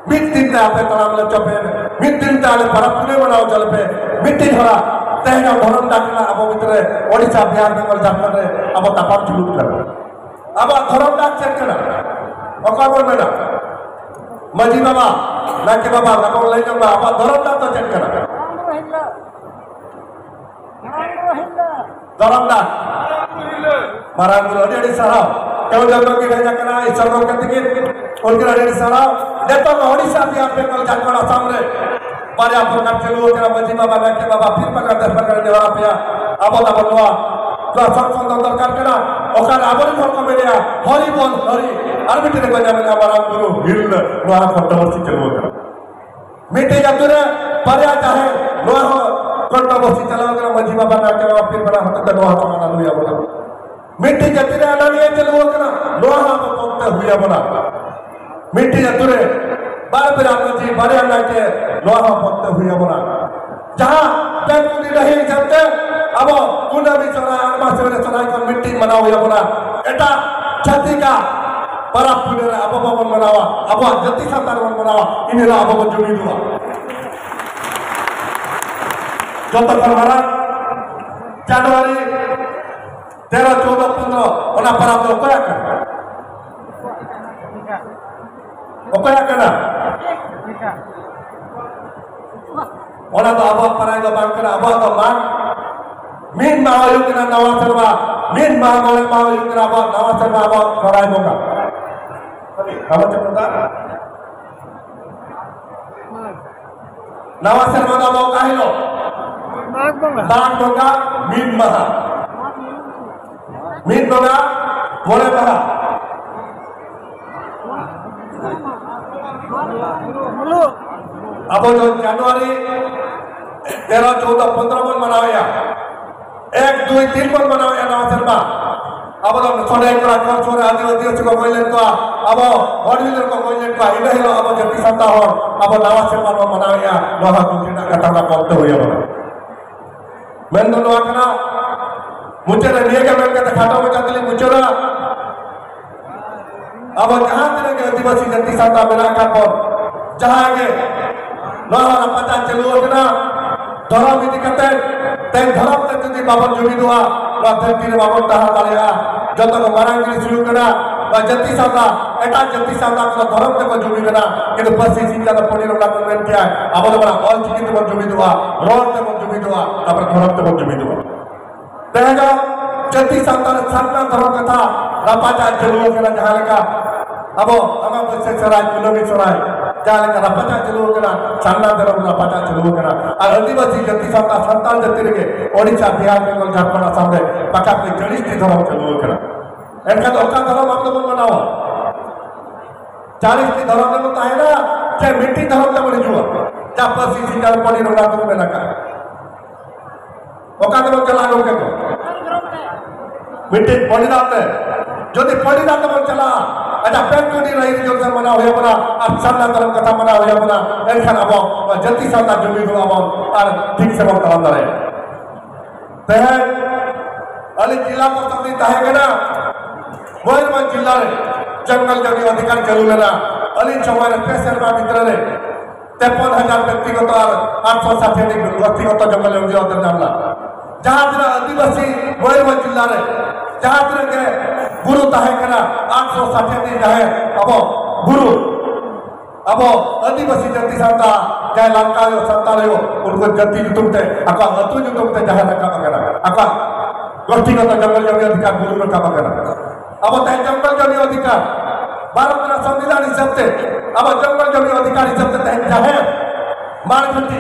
ᱢᱤᱫ ᱫᱤᱱ ᱛᱮ ᱟᱯᱮ ᱛᱟᱲᱟᱢ ᱞᱮ ᱦᱚᱪᱚ ᱯᱮ, ᱢᱤᱫ ᱫᱤᱱ ᱛᱮ ᱟᱞᱮ ᱯᱟᱨᱟᱵᱽ ᱯᱩᱱᱟᱹᱭ ᱢᱟᱱᱟᱣ ᱦᱚᱪᱚ ᱞᱮᱯᱮ, ᱢᱤᱫᱴᱤᱡ ᱦᱚᱲᱟᱜ ᱛᱮᱦᱮᱧ ᱫᱷᱚᱨᱚᱢ ᱰᱟᱠ ᱨᱮᱱᱟᱜ ᱟᱵᱚ ᱵᱷᱤᱛᱨᱤ ᱨᱮ ᱳᱰᱤᱥᱟ, ᱵᱤᱦᱟᱨ, ᱵᱮᱝᱜᱚᱞ, ᱡᱷᱟᱲᱠᱷᱚᱸᱰ ᱨᱮ ᱟᱵᱚ ᱛᱟᱯᱟᱢ ᱪᱩᱞᱩᱜ ᱠᱟᱱᱟ᱾ ᱟᱵᱚᱣᱟᱜ ᱫᱷᱚᱨᱚᱢ ᱰᱟᱠ ᱪᱮᱫ ᱠᱟᱱᱟ? ᱚᱠᱟ ᱵᱚᱱ ᱢᱮᱱᱟ? ᱢᱟᱹᱡᱷᱤ ᱵᱟᱵᱟ, ᱱᱟᱭᱠᱮ ᱵᱟᱵᱟ, ᱱᱟᱯᱟᱢ ᱞᱟᱹᱭ ᱧᱚᱜ ᱢᱟ, ᱟᱵᱚᱣᱟᱜ ᱫᱷᱚᱨᱚᱢ ᱰᱟᱠ ᱫᱚ ᱪᱮᱫ ᱠᱟᱱᱟ? ᱫᱷᱚᱨᱚᱢ ᱰᱟᱠ᱾ ᱢᱟᱨᱟᱝ ᱵᱩᱨᱩ ᱟᱹᱰᱤ ᱟᱹᱰᱤ ᱥᱟᱨᱦᱟᱣ᱾ ᱠᱮᱣ ᱡᱚᱛᱚ ᱜᱮ ᱦᱮᱡ ᱟᱠᱟᱱᱟ, ᱤᱥᱚᱨ ᱜᱚᱢᱠᱮ ᱛᱤᱠᱤᱱ᱾ ᱩᱱᱠᱤᱱ ᱟᱹᱰᱤ ᱟᱹᱰᱤ ᱥᱟᱨᱦᱟᱣ᱾ ᱱᱤᱛᱚᱜ ᱫᱚ ᱳᱰᱤᱥᱟ, ᱵᱤᱦᱟᱨ, ᱵᱮᱝᱜᱚᱞ, ᱡᱷᱟᱲᱠᱷᱚᱸᱰ, ᱟᱥᱟᱢ ᱨᱮ ᱵᱟᱨᱭᱟ ᱯᱨᱚᱠᱟᱨ ᱪᱟᱹᱞᱩ ᱟᱠᱟᱱᱟ, ᱢᱟᱹᱡᱷᱤ ᱵᱟᱵᱟ, ᱱᱟᱭᱠᱮ ᱵᱟᱵᱟ, ᱯᱤᱨ ᱯᱟᱠᱟ, ᱫᱮᱥ ᱯᱟᱠᱟ ᱨᱮ ᱡᱚᱦᱟᱨ ᱟᱯᱮᱭᱟ᱾ ᱟᱵᱚ ᱛᱟᱵᱚᱱ ᱱᱚᱣᱟ, ᱱᱚᱣᱟ ᱥᱚᱝᱥᱳᱫᱷᱚᱱ ᱫᱚᱨᱠᱟᱨ ᱠᱟᱱᱟ᱾ ᱚᱠᱟᱨᱮ ᱟᱵᱚᱨᱮᱱ ᱦᱚᱲ ᱠᱚ ᱢᱮᱱᱮᱜᱼᱟ, "ᱦᱚᱨᱤ ᱵᱚᱞ, ᱦᱚᱨᱤ", ᱟᱨ ᱢᱤᱫᱴᱮᱱ ᱠᱚ ᱧᱟᱢᱮᱜᱼᱟ, "ᱢᱟᱨᱟᱝ ᱵᱩᱨᱩ ᱦᱤᱞ", ᱱᱚᱣᱟ ᱠᱚᱱᱴᱨᱳᱵᱷᱟᱨᱥᱤ ᱪᱟᱹᱞᱩ ᱟᱠᱟᱱᱟ᱾ ᱢᱤᱫᱴᱮᱡ ᱟᱹᱛᱩ ᱨᱮ ᱵᱟᱨᱭᱟ ᱡᱟᱦᱮᱨ, ᱱᱚᱣᱟ ᱦᱚᱸ ᱠᱚᱱᱴᱨᱳᱵᱷᱟᱨᱥᱤ ᱪᱟᱞᱟᱣ ᱠᱟᱱᱟ, ᱢᱟᱹᱡᱷᱤ ᱵᱟᱵᱟ, ᱱᱟᱭᱠᱮ ᱵᱟᱵᱟ, ᱯᱤᱨ ᱵᱟᱵᱟ ᱦᱚᱛᱮᱛᱮ ᱱᱚᱣᱟ ᱦᱚᱸ ᱢᱟᱱᱟ ᱦᱩᱭ ᱟᱵᱚᱱᱟ᱾ ᱢᱤᱫᱴᱮᱡ ᱡᱟᱹᱛᱤ ᱨᱮ ᱟᱱᱟ ᱱᱤᱭᱟᱹ ᱪᱟᱹᱞᱩ ᱟᱠᱟᱱᱟ, ᱱᱚᱣᱟ ᱦᱚᱸ ᱟᱵᱚ ᱯᱚᱫ ᱛᱮ ᱦᱩᱭ ᱟᱵᱚᱱᱟ᱾ ᱢᱤᱫᱴᱮᱡ ᱟᱹᱛᱩ ᱨᱮ ᱵᱟᱨ ᱵᱮᱨᱟ ᱢᱟᱹᱡᱷᱤ, ᱵᱟᱨᱭᱟ ᱱᱟᱭᱠᱮ, ᱱᱚᱣᱟ ᱦᱚᱸ ᱯᱚᱫ ᱛᱮ ᱦᱩᱭ ᱟᱵᱚᱱᱟ᱾ ᱡᱟᱦᱟᱸ ᱵᱮᱝᱜᱚᱞᱤ ᱰᱟᱹᱦᱤ ᱦᱤᱥᱟᱹᱵ ᱛᱮ ᱟᱵᱚ ᱠᱩᱱᱟᱹᱢᱤ ᱥᱚᱦᱨᱟᱭ ᱟᱨ ᱢᱟᱥᱮ ᱥᱚᱦᱨᱟᱭ ᱠᱷᱚᱱ ᱢᱤᱫᱴᱤᱡ ᱢᱟᱱᱟᱣ ᱦᱩᱭ ᱟᱵᱚᱱᱟ᱾ ᱮᱴᱟᱜ ᱪᱷᱟᱹᱛᱤᱠᱟᱜ ᱯᱟᱨᱟᱵᱽ ᱯᱩᱱᱟᱹᱭ ᱨᱮ ᱟᱵᱚ ᱵᱟᱵᱚᱱ ᱢᱟᱱᱟᱣᱟ, ᱟᱵᱚᱣᱟᱜ ᱡᱟᱹᱛᱤ ᱥᱟᱱᱛᱟᱲ ᱵᱚᱱ ᱢᱟᱱᱟᱣᱟ, ᱤᱱᱟᱹ ᱦᱤᱞᱳᱜ ᱟᱵᱚ ᱵᱚᱱ ᱡᱩᱢᱤᱫᱚᱜᱼᱟ᱾ ᱡᱚᱛᱚ ᱠᱷᱚᱱ ᱢᱟᱨᱟᱝ ᱡᱟᱱᱩᱣᱟᱨᱤ ᱛᱮᱨᱚ, ᱪᱳᱫᱚ, ᱯᱚᱱᱫᱽᱨᱚ, ᱚᱱᱟ ᱯᱟᱨᱟᱵᱽ ᱫᱚ ᱚᱠᱚᱭᱟᱜ ᱠᱟᱱᱟ? ᱚᱠᱚᱭᱟᱜ ᱠᱟᱱᱟ? ᱚᱱᱟ ᱫᱚ ᱟᱵᱚᱣᱟᱜ ᱯᱟᱨᱟᱵᱽ ᱫᱚ ᱵᱟᱝ ᱠᱟᱱᱟ᱾ ᱟᱵᱚᱣᱟᱜ ᱫᱚ ᱢᱟᱜᱽ ᱢᱤᱫ ᱢᱟᱦᱟ ᱦᱩᱭᱩᱜ ᱠᱟᱱᱟ ᱱᱟᱣᱟ ᱥᱮᱨᱢᱟ, ᱢᱤᱫ ᱢᱟᱦᱟ ᱢᱚᱬᱮ ᱢᱟᱦᱟ ᱦᱩᱭᱩᱜ ᱠᱟᱱᱟ ᱟᱵᱚᱣᱟᱜ ᱱᱟᱣᱟ ᱥᱮᱨᱢᱟ, ᱟᱵᱚᱣᱟᱜ ᱥᱚᱦᱨᱟᱭ ᱵᱚᱸᱜᱟ᱾ ᱟᱵᱚ ᱪᱮᱫ ᱠᱚ ᱢᱮᱛᱟᱜᱼᱟ? ᱱᱟᱣᱟ ᱥᱮᱨᱢᱟ ᱫᱚ ᱟᱵᱚ ᱚᱠᱟ ᱦᱤᱞᱳᱜ? ᱢᱟᱜᱽ ᱵᱚᱸᱜᱟ᱾ ᱢᱟᱜᱽ ᱵᱚᱸᱜᱟ ᱢᱤᱫ ᱢᱟᱦᱟ, ᱢᱤᱫ ᱵᱚᱸᱜᱟ ᱢᱚᱬᱮ ᱢᱟᱦᱟ᱾ ᱟᱵᱚ ᱫᱚ ᱡᱟᱱᱩᱣᱟᱨᱤ ᱛᱮᱨᱚ, ᱪᱳᱫᱚ, ᱯᱚᱱᱫᱽᱨᱚ ᱵᱚᱱ ᱢᱟᱱᱟᱣᱮᱫᱼᱟ᱾ ᱮᱠ, ᱫᱩᱭ, ᱛᱤᱱ ᱵᱚᱱ ᱢᱟᱱᱟᱣᱮᱫᱼᱟ ᱱᱟᱣᱟ ᱥᱮᱨᱢᱟ᱾ ᱟᱵᱚ ᱫᱚ ᱥᱚᱰᱮ ᱠᱚᱲᱟ, ᱠᱚᱲᱟ ᱥᱚᱰᱮ ᱟᱹᱫᱤᱵᱟᱹᱥᱤ ᱠᱚ ᱜᱚᱡ ᱞᱮᱱ ᱠᱚᱣᱟ, ᱟᱵᱚ ᱦᱚᱲ ᱵᱤᱞ ᱨᱮᱠᱚ ᱜᱚᱡ ᱞᱮᱱ ᱠᱚᱣᱟ, ᱤᱱᱟᱹ ᱦᱤᱞᱳᱜ ᱟᱵᱚ ᱡᱟᱹᱛᱤ ᱥᱟᱱᱛᱟᱲ ᱦᱚᱲ ᱟᱵᱚ ᱱᱟᱣᱟ ᱥᱮᱨᱢᱟ ᱵᱚᱱ ᱢᱟᱱᱟᱣᱮᱫᱼᱟ᱾ ᱱᱚᱣᱟ ᱦᱚᱸ ᱫᱩᱠ ᱨᱮᱱᱟᱜ ᱠᱟᱛᱷᱟ ᱠᱟᱱᱟ, ᱵᱚᱱᱫᱚ ᱦᱩᱭ ᱟᱵᱚᱱᱟ᱾ ᱢᱮᱱ ᱫᱚ ᱱᱚᱣᱟ ᱠᱟᱱᱟ, ᱢᱩᱪᱟᱹᱫ ᱨᱮ ᱱᱤᱭᱟᱹ ᱜᱮ ᱢᱮᱱ ᱠᱟᱛᱮ ᱠᱷᱟᱴᱚ ᱢᱟᱪᱷᱟ ᱛᱮᱞᱤᱧ ᱢᱩᱪᱟᱹᱫᱟ᱾ ᱟᱵᱚ ᱡᱟᱦᱟᱸ ᱛᱤᱱᱟᱹᱜ ᱜᱮ ᱟᱹᱫᱤᱵᱟᱹᱥᱤ ᱡᱟᱹᱛᱤ ᱥᱟᱱᱛᱟᱲ ᱢᱮᱱᱟᱜ ᱟᱠᱟᱫ ᱵᱚᱱ, ᱡᱟᱦᱟᱸ ᱜᱮ ᱱᱚᱣᱟ ᱨᱟᱯᱟᱪᱟᱜ ᱪᱟᱹᱞᱩ ᱟᱠᱟᱱᱟ, ᱫᱷᱚᱨᱚᱢ ᱤᱫᱤ ᱠᱟᱛᱮ ᱛᱮᱦᱮᱧ ᱫᱷᱚᱨᱚᱢ ᱛᱮ ᱡᱩᱫᱤ ᱵᱟᱵᱚᱱ ᱡᱩᱢᱤᱫᱚᱜᱼᱟ, ᱱᱚᱣᱟ ᱫᱷᱟᱹᱨᱛᱤ ᱨᱮ ᱵᱟᱵᱚᱱ ᱴᱟᱦᱟᱣ ᱫᱟᱲᱮᱭᱟᱜᱼᱟ᱾ ᱡᱚᱛᱚ ᱠᱷᱚᱱ ᱢᱟᱨᱟᱝ ᱡᱤᱱᱤᱥ ᱦᱩᱭᱩᱜ ᱠᱟᱱᱟ, ᱱᱚᱣᱟ ᱡᱟᱹᱛᱤ ᱥᱟᱶᱛᱟ, ᱮᱴᱟᱜ ᱡᱟᱹᱛᱤ ᱥᱟᱶᱛᱟ ᱠᱚᱫᱚ ᱫᱷᱚᱨᱚᱢ ᱛᱮᱠᱚ ᱡᱩᱢᱤᱫ ᱮᱱᱟ, ᱠᱤᱱᱛᱩ ᱯᱟᱹᱨᱥᱤ ᱥᱤᱧᱪᱟ ᱫᱚ ᱯᱚᱱᱰᱤᱛ ᱨᱚᱜᱷᱩᱱᱟᱛᱷ ᱢᱩᱨᱢᱩ ᱢᱮᱱ ᱠᱮᱜᱼᱟᱭ, ᱟᱵᱚ ᱫᱚ ᱢᱟᱲᱟᱝ ᱚᱞ ᱪᱤᱠᱤ ᱛᱮᱵᱚᱱ ᱡᱩᱢᱤᱫᱚᱜᱼᱟ, ᱨᱚᱲ ᱛᱮᱵᱚᱱ ᱡᱩᱢᱤᱫᱚᱜᱼᱟ, ᱛᱟᱨᱯᱚᱨᱮ ᱫᱷᱚᱨᱚᱢ ᱛᱮᱵᱚᱱ ᱡᱩᱢᱤᱫᱚᱜᱼᱟ᱾ ᱛᱮᱦᱮᱧ ᱫᱚ ᱡᱟᱹᱛᱤ ᱥᱟᱶᱛᱟ ᱨᱮ ᱥᱟᱨᱱᱟ ᱫᱷᱚᱨᱚᱢ ᱠᱟᱛᱷᱟ ᱨᱟᱯᱟᱪᱟᱜ ᱪᱟᱹᱞᱩ ᱟᱠᱟᱱᱟ, ᱡᱟᱦᱟᱸ ᱞᱮᱠᱟ ᱟᱵᱚ ᱟᱢᱵᱟᱵᱟᱹᱥᱭᱟᱹ ᱥᱚᱦᱨᱟᱭ, ᱠᱩᱱᱟᱹᱢᱤ ᱥᱚᱦᱨᱟᱭ, ᱡᱟᱦᱟᱸ ᱞᱮᱠᱟ ᱨᱟᱯᱟᱪᱟᱜ ᱪᱟᱹᱞᱩ ᱟᱠᱟᱱᱟ, ᱥᱟᱨᱱᱟ ᱫᱷᱚᱨᱚᱢ ᱨᱟᱯᱟᱪᱟᱜ ᱪᱟᱹᱞᱩ ᱟᱠᱟᱱᱟ᱾ ᱟᱨ ᱟᱹᱫᱤᱵᱟᱹᱥᱤ ᱡᱟᱹᱛᱤ ᱥᱟᱶᱛᱟ ᱥᱟᱱᱛᱟᱲ ᱡᱟᱹᱛᱤ ᱨᱮᱜᱮ ᱳᱰᱤᱥᱟ, ᱵᱤᱦᱟᱨ, ᱵᱮᱝᱜᱚᱞ, ᱡᱷᱟᱲᱠᱷᱚᱸᱰ, ᱟᱥᱟᱢ ᱨᱮ ᱯᱟᱠᱟ ᱯᱟᱠᱤ ᱪᱟᱹᱞᱤᱥ ᱴᱤ ᱫᱷᱚᱨᱚᱢ ᱪᱟᱹᱞᱩ ᱟᱠᱟᱱᱟ᱾ ᱮᱱᱠᱷᱟᱱ ᱫᱚ ᱚᱠᱟ ᱫᱷᱚᱨᱚᱢ ᱟᱵᱚ ᱫᱚᱵᱚᱱ ᱢᱟᱱᱟᱣᱟ? ᱪᱟᱹᱞᱤᱥ ᱴᱤ ᱫᱷᱚᱨᱚᱢ ᱨᱮᱵᱚᱱ ᱛᱟᱦᱮᱱᱟ, ᱪᱮ ᱢᱤᱫᱴᱤᱡ ᱫᱷᱚᱨᱚᱢ ᱛᱮᱵᱚᱱ ᱦᱤᱡᱩᱜᱼᱟ? ᱡᱟ ᱯᱟᱹᱨᱥᱤ ᱥᱤᱧᱪᱟ ᱨᱮ ᱯᱚᱱᱰᱤᱛ ᱨᱚᱜᱷᱩᱱᱟᱛᱷ ᱢᱩᱨᱢᱩ ᱢᱮᱱ ᱟᱠᱟᱫ, ᱚᱠᱟ ᱛᱮᱵᱚᱱ ᱪᱟᱞᱟᱜᱼᱟ ᱜᱚᱢᱠᱮ ᱠᱚ? ᱢᱤᱫᱴᱤᱡ ᱯᱚᱱᱰᱤᱛ ᱛᱮ᱾ ᱡᱩᱫᱤ ᱯᱚᱱᱰᱤᱛ ᱛᱮᱵᱚᱱ ᱪᱟᱞᱟᱜᱼᱟ, ᱟᱡᱟᱜ ᱯᱮᱱ ᱴᱩᱰᱤ ᱨᱟᱭ ᱨᱤᱡᱚᱱ ᱥᱮ ᱢᱟᱱᱟᱣ ᱦᱩᱭ ᱟᱵᱚᱱᱟ, ᱟᱨ ᱥᱟᱨᱱᱟ ᱫᱷᱚᱨᱚᱢ ᱠᱟᱛᱷᱟ ᱢᱟᱱᱟᱣ ᱦᱩᱭ ᱟᱵᱚᱱᱟ, ᱮᱱᱠᱷᱟᱱ ᱟᱵᱚ ᱱᱚᱣᱟ ᱡᱟᱹᱛᱤ ᱥᱟᱶᱛᱟ ᱡᱩᱢᱤᱫᱚᱜ ᱟᱵᱚᱱ ᱟᱨ ᱴᱷᱤᱠ ᱥᱮᱵᱚᱱ ᱛᱟᱲᱟᱢ ᱫᱟᱲᱮᱭᱟᱜᱼᱟ᱾ ᱛᱮᱦᱮᱧ ᱟᱹᱞᱤᱧ ᱡᱤᱞᱟ ᱯᱚᱨᱤᱥᱚᱫ ᱞᱤᱧ ᱛᱟᱦᱮᱸ ᱠᱟᱱᱟ, ᱢᱚᱭᱩᱨᱵᱷᱚᱸᱡᱽ ᱡᱤᱞᱟ ᱨᱮ ᱡᱚᱝᱜᱚᱞ ᱡᱚᱢᱤ ᱚᱫᱷᱤᱠᱟᱨ ᱪᱟᱹᱞᱩ ᱞᱮᱱᱟ᱾ ᱟᱹᱞᱤᱧ ᱥᱚᱢᱚᱭ ᱨᱮ ᱯᱮ ᱥᱮᱨᱢᱟ ᱵᱷᱤᱛᱨᱤ ᱨᱮ ᱛᱮᱯᱚᱱ ᱦᱟᱡᱟᱨ ᱵᱮᱠᱛᱤᱜᱚᱛᱚ ᱟᱨ ᱟᱴᱥᱚ ᱥᱟᱴ ᱜᱚᱥᱛᱤᱜᱚᱛᱚ ᱡᱚᱝᱜᱚᱞ ᱡᱚᱢᱤ ᱚᱫᱷᱤᱠᱟᱨ ᱧᱟᱢ ᱞᱮᱱᱟ᱾ ᱡᱟᱦᱟᱸ ᱛᱤᱱᱟᱹᱜ ᱟᱹᱫᱤᱵᱟᱹᱥᱤ ᱢᱚᱭᱩᱨᱵᱷᱚᱸᱡᱽ ᱡᱤᱞᱟ ᱨᱮ ᱡᱟᱦᱟᱸ ᱛᱤᱱᱟᱹᱜ ᱜᱮ ᱵᱩᱨᱩ ᱛᱟᱦᱮᱸ ᱠᱟᱱᱟ, ᱟᱴᱥᱚ ᱥᱟᱴ ᱡᱟᱦᱟᱸᱭ ᱟᱵᱚ ᱵᱩᱨᱩ ᱟᱵᱚ ᱟᱹᱫᱤᱵᱟᱹᱥᱤ ᱡᱟᱹᱛᱤ ᱥᱟᱶᱛᱟ, ᱡᱟᱦᱟᱸᱭ ᱞᱟᱝᱠᱟ ᱦᱩᱭᱩᱜ, ᱥᱟᱱᱛᱟᱲ ᱦᱩᱭᱩᱜ, ᱩᱱᱠᱩ ᱡᱟᱹᱛᱤ ᱧᱩᱛᱩᱢ ᱛᱮ, ᱟᱠᱚᱣᱟᱜ ᱟᱹᱛᱩ ᱧᱩᱛᱩᱢ ᱛᱮ ᱡᱟᱦᱮᱨ ᱨᱟᱠᱟᱵ ᱟᱠᱟᱱᱟ, ᱟᱠᱚᱣᱟᱜ ᱜᱚᱥᱴᱤᱜᱚᱛᱚ ᱡᱚᱝᱜᱚᱞ ᱡᱚᱢᱤ ᱚᱫᱷᱤᱠᱟᱨ ᱵᱩᱨᱩ ᱨᱟᱠᱟᱵ ᱟᱠᱟᱱᱟ᱾ ᱟᱵᱚ ᱛᱮᱦᱮᱧ ᱡᱚᱝᱜᱚᱞ ᱡᱚᱢᱤ ᱚᱫᱷᱤᱠᱟᱨ, ᱵᱷᱟᱨᱚᱛ ᱨᱮᱱᱟᱜ ᱥᱚᱝᱵᱤᱫᱷᱟᱱ ᱦᱤᱥᱟᱹᱵ ᱛᱮ, ᱟᱵᱚ ᱡᱚᱝᱜᱚᱞ ᱡᱚᱢᱤ ᱚᱫᱷᱤᱠᱟᱨ ᱦᱤᱥᱟᱹᱵ ᱛᱮ ᱛᱮᱦᱮᱧ ᱡᱟᱦᱮᱨ ᱢᱟᱲ ᱜᱷᱟᱹᱴᱤ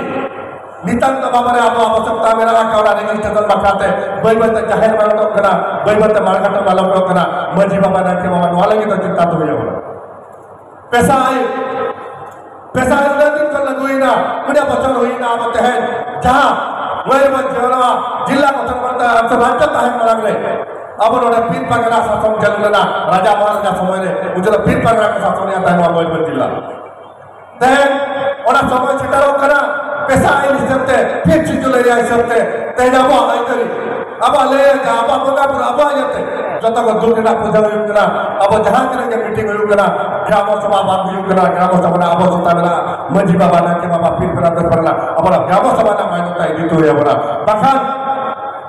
ᱱᱤᱛᱟᱝ ᱫᱚ ᱵᱟᱵᱟ ᱨᱮ ᱟᱵᱚ ᱟᱵᱚᱥᱚᱠᱛᱟ ᱢᱮᱱᱟᱜ ᱟᱠᱟᱫ, ᱚᱱᱟ ᱨᱮᱡᱤᱥᱴᱨᱮᱥᱚᱱ ᱵᱟᱠᱷᱨᱟ ᱛᱮ ᱵᱟᱹᱭ ᱵᱟᱹᱭ ᱛᱮ ᱡᱟᱦᱮᱨ ᱢᱟᱞᱚᱴᱚᱜ ᱠᱟᱱᱟ, ᱵᱟᱹᱭ ᱵᱟᱹᱭ ᱛᱮ ᱢᱟᱲ ᱜᱷᱟᱴ ᱢᱟᱞᱚᱴᱚᱜ ᱠᱟᱱᱟ, ᱢᱟᱹᱡᱷᱤ ᱵᱟᱵᱟ, ᱱᱟᱭᱠᱮ ᱵᱟᱵᱟ, ᱱᱚᱣᱟ ᱞᱟᱹᱜᱤᱫ ᱫᱚ ᱪᱤᱱᱛᱟ ᱫᱚ ᱦᱩᱭ ᱟᱵᱚᱱᱟ᱾ ᱯᱮᱥᱟ ᱟᱭᱤᱱ, ᱯᱮᱥᱟ ᱟᱭᱤᱱ ᱩᱱᱟᱹᱜ ᱫᱤᱱ ᱠᱷᱚᱱ ᱞᱟᱹᱜᱩᱭᱮᱱᱟ, ᱩᱱᱟᱹᱜ ᱵᱚᱪᱷᱚᱨ ᱦᱩᱭᱮᱱᱟ᱾ ᱟᱵᱚ ᱛᱮᱦᱮᱧ ᱡᱟᱦᱟᱸ ᱢᱚᱭᱩᱨᱵᱷᱚᱸᱡᱽ ᱡᱮᱞᱟ, ᱡᱮᱞᱟ ᱜᱚᱴᱷᱚᱱ ᱵᱟᱝ ᱛᱟᱦᱮᱸ, ᱟᱵᱚ ᱨᱟᱡᱽᱡᱚ ᱛᱟᱦᱮᱸ ᱢᱟᱲᱟᱝ ᱨᱮ ᱟᱵᱚ ᱱᱚᱰᱮ ᱯᱤᱨ ᱯᱟᱜᱽᱨᱟ ᱥᱟᱥᱚᱱ ᱪᱟᱹᱞᱩ ᱞᱮᱱᱟ, ᱨᱟᱡᱟ ᱢᱚᱦᱟᱨᱟᱡᱟ ᱥᱚᱢᱚᱭ ᱨᱮ ᱩᱱ ᱡᱚᱠᱷᱚᱱ ᱯᱤᱨ ᱯᱟᱜᱽᱨᱟ ᱠᱚ ᱥᱟᱥᱚᱱᱮᱫ ᱛᱟᱦᱮᱸ ᱱᱚᱣᱟ ᱢᱚᱭᱩᱨᱵᱷᱚᱸᱡᱽ ᱡᱮᱞᱟ᱾ ᱛᱮᱦᱮᱧ ᱚᱱᱟ ᱥᱚᱢᱚᱭ ᱥᱮᱴᱮᱨᱚᱜ ᱠᱟᱱᱟ, ᱯᱮᱥᱟ ᱟᱹᱭᱤᱱ ᱦᱤᱥᱟᱹᱵ ᱛᱮ, ᱯᱷᱤᱯᱛᱷ ᱥᱤᱰᱩᱞ ᱮᱨᱤᱭᱟ ᱦᱤᱥᱟᱹᱵ ᱛᱮ ᱛᱮᱦᱮᱧ ᱟᱵᱚᱣᱟᱜ ᱟᱹᱭᱫᱟᱹᱨᱤ ᱟᱵᱚᱣᱟᱜ ᱞᱟᱹᱭ ᱡᱟ ᱟᱵᱚᱣᱟᱜ ᱵᱚᱸᱜᱟ ᱵᱩᱨᱩ ᱟᱵᱚᱣᱟᱜ ᱤᱭᱟᱹᱛᱮ ᱡᱚᱛᱚ ᱠᱚ ᱫᱩᱠ ᱨᱮᱱᱟᱜ ᱯᱩᱡᱟᱹ ᱦᱩᱭᱩᱜ ᱠᱟᱱᱟ᱾ ᱟᱵᱚ ᱡᱟᱦᱟᱸ ᱛᱤᱱᱟᱹᱜ ᱜᱮ ᱢᱤᱴᱤᱝ ᱦᱩᱭᱩᱜ ᱠᱟᱱᱟ, ᱜᱨᱟᱢᱚ ᱥᱚᱵᱷᱟ ᱵᱟᱝ ᱦᱩᱭᱩᱜ ᱠᱟᱱᱟ, ᱜᱨᱟᱢᱚ ᱥᱚᱵᱷᱟ ᱨᱮ ᱟᱵᱚ ᱪᱮᱛᱟᱱ ᱨᱮᱱᱟᱜ ᱢᱟᱹᱡᱷᱤ ᱵᱟᱵᱟ, ᱱᱟᱭᱠᱮ ᱵᱟᱵᱟ, ᱯᱤᱲ ᱯᱮᱲᱟ ᱫᱚ ᱯᱮᱲᱟ ᱟᱵᱚᱣᱟᱜ ᱜᱨᱟᱢᱚ ᱥᱚᱵᱷᱟ ᱨᱮᱱᱟᱜ ᱢᱟᱱᱭᱚᱛᱟ ᱤᱫᱤ ᱦᱩᱭ ᱟᱵᱚᱱᱟ᱾ ᱵᱟᱠᱷᱟᱱ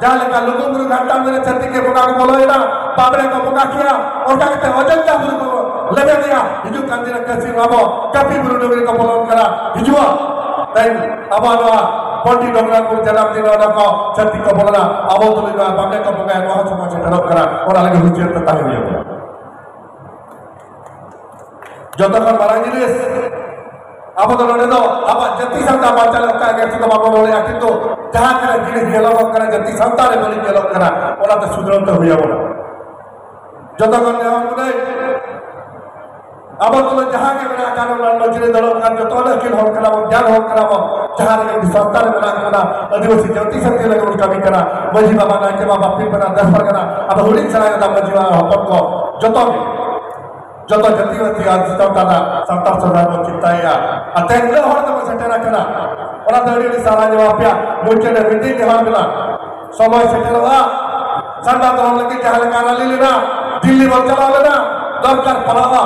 ᱡᱟᱦᱟᱸ ᱞᱮᱠᱟ ᱞᱩᱜᱩ ᱵᱩᱨᱩ ᱜᱷᱟᱱᱴᱟ ᱢᱮᱱᱟ ᱪᱷᱟᱹᱛᱤᱠ ᱜᱮ ᱵᱚᱸᱜᱟ ᱠᱚ ᱵᱚᱞᱚᱭᱮᱱᱟ, ᱵᱟᱵᱲᱮ ᱠᱚ ᱵᱚᱸᱜᱟ ᱠᱮᱭᱟ, ᱚᱱᱠᱟ ᱠᱟᱛᱮ ᱚᱡᱳᱫᱽᱫᱷᱟ ᱵᱩᱨᱩ ᱠᱚ ᱞᱮᱵᱮᱫᱮᱜᱼᱟ᱾ ᱦᱤᱡᱩᱜ ᱠᱟᱱ ᱫᱤᱱ ᱨᱮ ᱠᱟᱹᱥᱤ ᱟᱵᱚ ᱠᱟᱹᱯᱤ ᱵᱩᱨᱩ ᱰᱩᱝᱨᱤ ᱠᱚ ᱵᱚᱞᱚᱱ ᱠᱟᱱᱟ᱾ ᱦᱤᱡᱩᱜᱼᱟ ᱛᱮᱦᱮᱧ ᱟᱵᱚ ᱱᱚᱣᱟ ᱯᱚᱱᱰᱤᱛ ᱨᱚᱜᱷᱩᱱᱟᱛᱷ ᱢᱩᱨᱢᱩ ᱡᱟᱱᱟᱢ ᱫᱤᱱ ᱚᱱᱟ ᱠᱚ ᱪᱷᱟᱹᱛᱤᱠ ᱠᱚ ᱵᱚᱞᱚᱱᱟ, ᱟᱵᱚ ᱛᱩᱞᱩᱡ ᱱᱚᱣᱟ ᱵᱟᱵᱲᱮ ᱠᱚ ᱵᱚᱸᱜᱟᱭᱟ, ᱱᱚᱣᱟ ᱥᱚᱢᱚᱭ ᱥᱮᱴᱮᱨᱚᱜ ᱠᱟᱱᱟ᱾ ᱚᱱᱟ ᱞᱟᱹᱜᱤᱫ ᱦᱩᱸᱥᱤᱭᱟᱹᱨ ᱛᱮ ᱛᱟᱦᱮᱸ ᱦᱩᱭᱩᱜᱼᱟ᱾ ᱡᱚᱛᱚ ᱠᱷᱚᱱ ᱢᱟᱨᱟᱝ ᱡᱤᱱᱤᱥ, ᱟᱵᱚ ᱫᱚ ᱱᱚᱰᱮ ᱫᱚ ᱟᱵᱚᱣᱟᱜ ᱡᱟᱹᱛᱤ ᱥᱟᱶᱛᱟ ᱵᱟᱧᱪᱟᱣ ᱞᱟᱹᱜᱤᱫ ᱮᱠᱴᱩ ᱫᱚ ᱵᱟᱵᱚ ᱨᱚᱲᱮᱫᱼᱟ, ᱠᱤᱱᱛᱩ ᱡᱟᱦᱟᱸ ᱛᱤᱱᱟᱹᱜ ᱡᱤᱱᱤᱥ ᱧᱮᱞᱚᱜᱚᱜ ᱠᱟᱱᱟ, ᱡᱟᱹᱛᱤ ᱥᱟᱶᱛᱟ ᱨᱮ ᱵᱟᱹᱲᱤᱡ ᱧᱮᱞᱚᱜ ᱠᱟᱱᱟ, ᱚᱱᱟᱛᱮ ᱥᱩᱫᱷᱨᱟᱹᱣ ᱛᱮ ᱦᱩᱭ ᱟᱵᱚᱱᱟ᱾ ᱡᱚᱛᱚ ᱠᱷᱚᱱ ᱱᱮᱦᱚᱨ ᱠᱟᱹᱱᱟᱹᱧ, ᱟᱵᱚ ᱫᱚ ᱡᱟᱦᱟᱸ ᱜᱮ ᱢᱮᱱᱟᱜ ᱠᱟᱱ, ᱚᱱᱟ ᱢᱟᱹᱡᱷᱤ ᱨᱮ ᱫᱚᱞᱚᱜ ᱠᱟᱱ, ᱡᱚᱛᱚ ᱦᱚᱲ ᱟᱹᱠᱤᱞ ᱦᱚᱲ ᱠᱟᱱᱟ ᱵᱚᱱ, ᱜᱮᱭᱟᱱ ᱦᱚᱲ ᱠᱟᱱᱟ ᱵᱚᱱ, ᱡᱟᱦᱟᱸ ᱨᱮᱜᱮ ᱥᱟᱶᱛᱟ ᱨᱮ ᱢᱮᱱᱟᱜ ᱵᱚᱱᱟ, ᱟᱹᱫᱤᱵᱟᱹᱥᱤ ᱡᱟᱹᱛᱤ ᱥᱟᱹᱛᱤ ᱞᱟᱹᱜᱤᱫ ᱵᱚᱱ ᱠᱟᱹᱢᱤ ᱠᱟᱱᱟ᱾ ᱢᱟᱹᱡᱷᱤ ᱵᱟᱵᱟ, ᱱᱟᱭᱠᱮ ᱵᱟᱵᱟ, ᱯᱤᱲ ᱯᱮᱲᱟ, ᱫᱮᱥ ᱯᱟᱨᱜᱟᱱᱟ, ᱟᱵᱚ ᱦᱩᱰᱤᱧ ᱥᱮᱬᱟ ᱜᱮᱛᱟ ᱢᱟᱹᱡᱷᱤ ᱵᱟᱵᱟ ᱦᱚᱯᱚᱱ ᱠᱚ, ᱡᱚᱛᱚ ᱜᱮ ᱡᱚᱛᱚ ᱡᱟᱹᱛᱤ ᱢᱟᱹᱛᱤ ᱟᱨ ᱫᱤᱥᱚᱢ ᱛᱟᱞᱟ ᱥᱟᱱᱛᱟᱲ ᱥᱚᱢᱟᱡᱽ ᱵᱚᱱ ᱪᱤᱱᱛᱟᱹᱭᱮᱫᱼᱟ᱾ ᱟᱨ ᱛᱮᱦᱮᱧ ᱩᱱᱟᱹᱜ ᱦᱚᱲ ᱛᱮᱵᱚᱱ ᱥᱮᱴᱮᱨ ᱟᱠᱟᱱᱟ, ᱚᱱᱟ ᱫᱚ ᱟᱹᱰᱤ ᱟᱹᱰᱤ ᱥᱟᱨᱦᱟᱣ ᱡᱚᱢᱟ ᱟᱯᱮᱭᱟᱜ᱾ ᱢᱩᱪᱟᱹᱫ ᱨᱮ ᱢᱤᱫᱴᱤᱡ ᱱᱮᱦᱚᱨ ᱢᱮᱱᱟᱜᱼᱟ, ᱥᱚᱢᱚᱭ ᱥᱮᱴᱮᱨᱚᱜᱼᱟ, ᱥᱟᱨᱱᱟ ᱫᱷᱚᱨᱚᱢ ᱞᱟᱹᱜᱤᱫ ᱡᱟᱦᱟᱸ ᱞᱮᱠᱟ ᱨᱟᱞᱤ ᱞᱮᱱᱟ, ᱫᱤᱞᱞᱤ ᱵᱚᱱ ᱪᱟᱞᱟᱣ ᱞᱮᱱᱟ, ᱫᱚᱨᱠᱟᱨ ᱯᱟᱲᱟᱜᱼᱟ᱾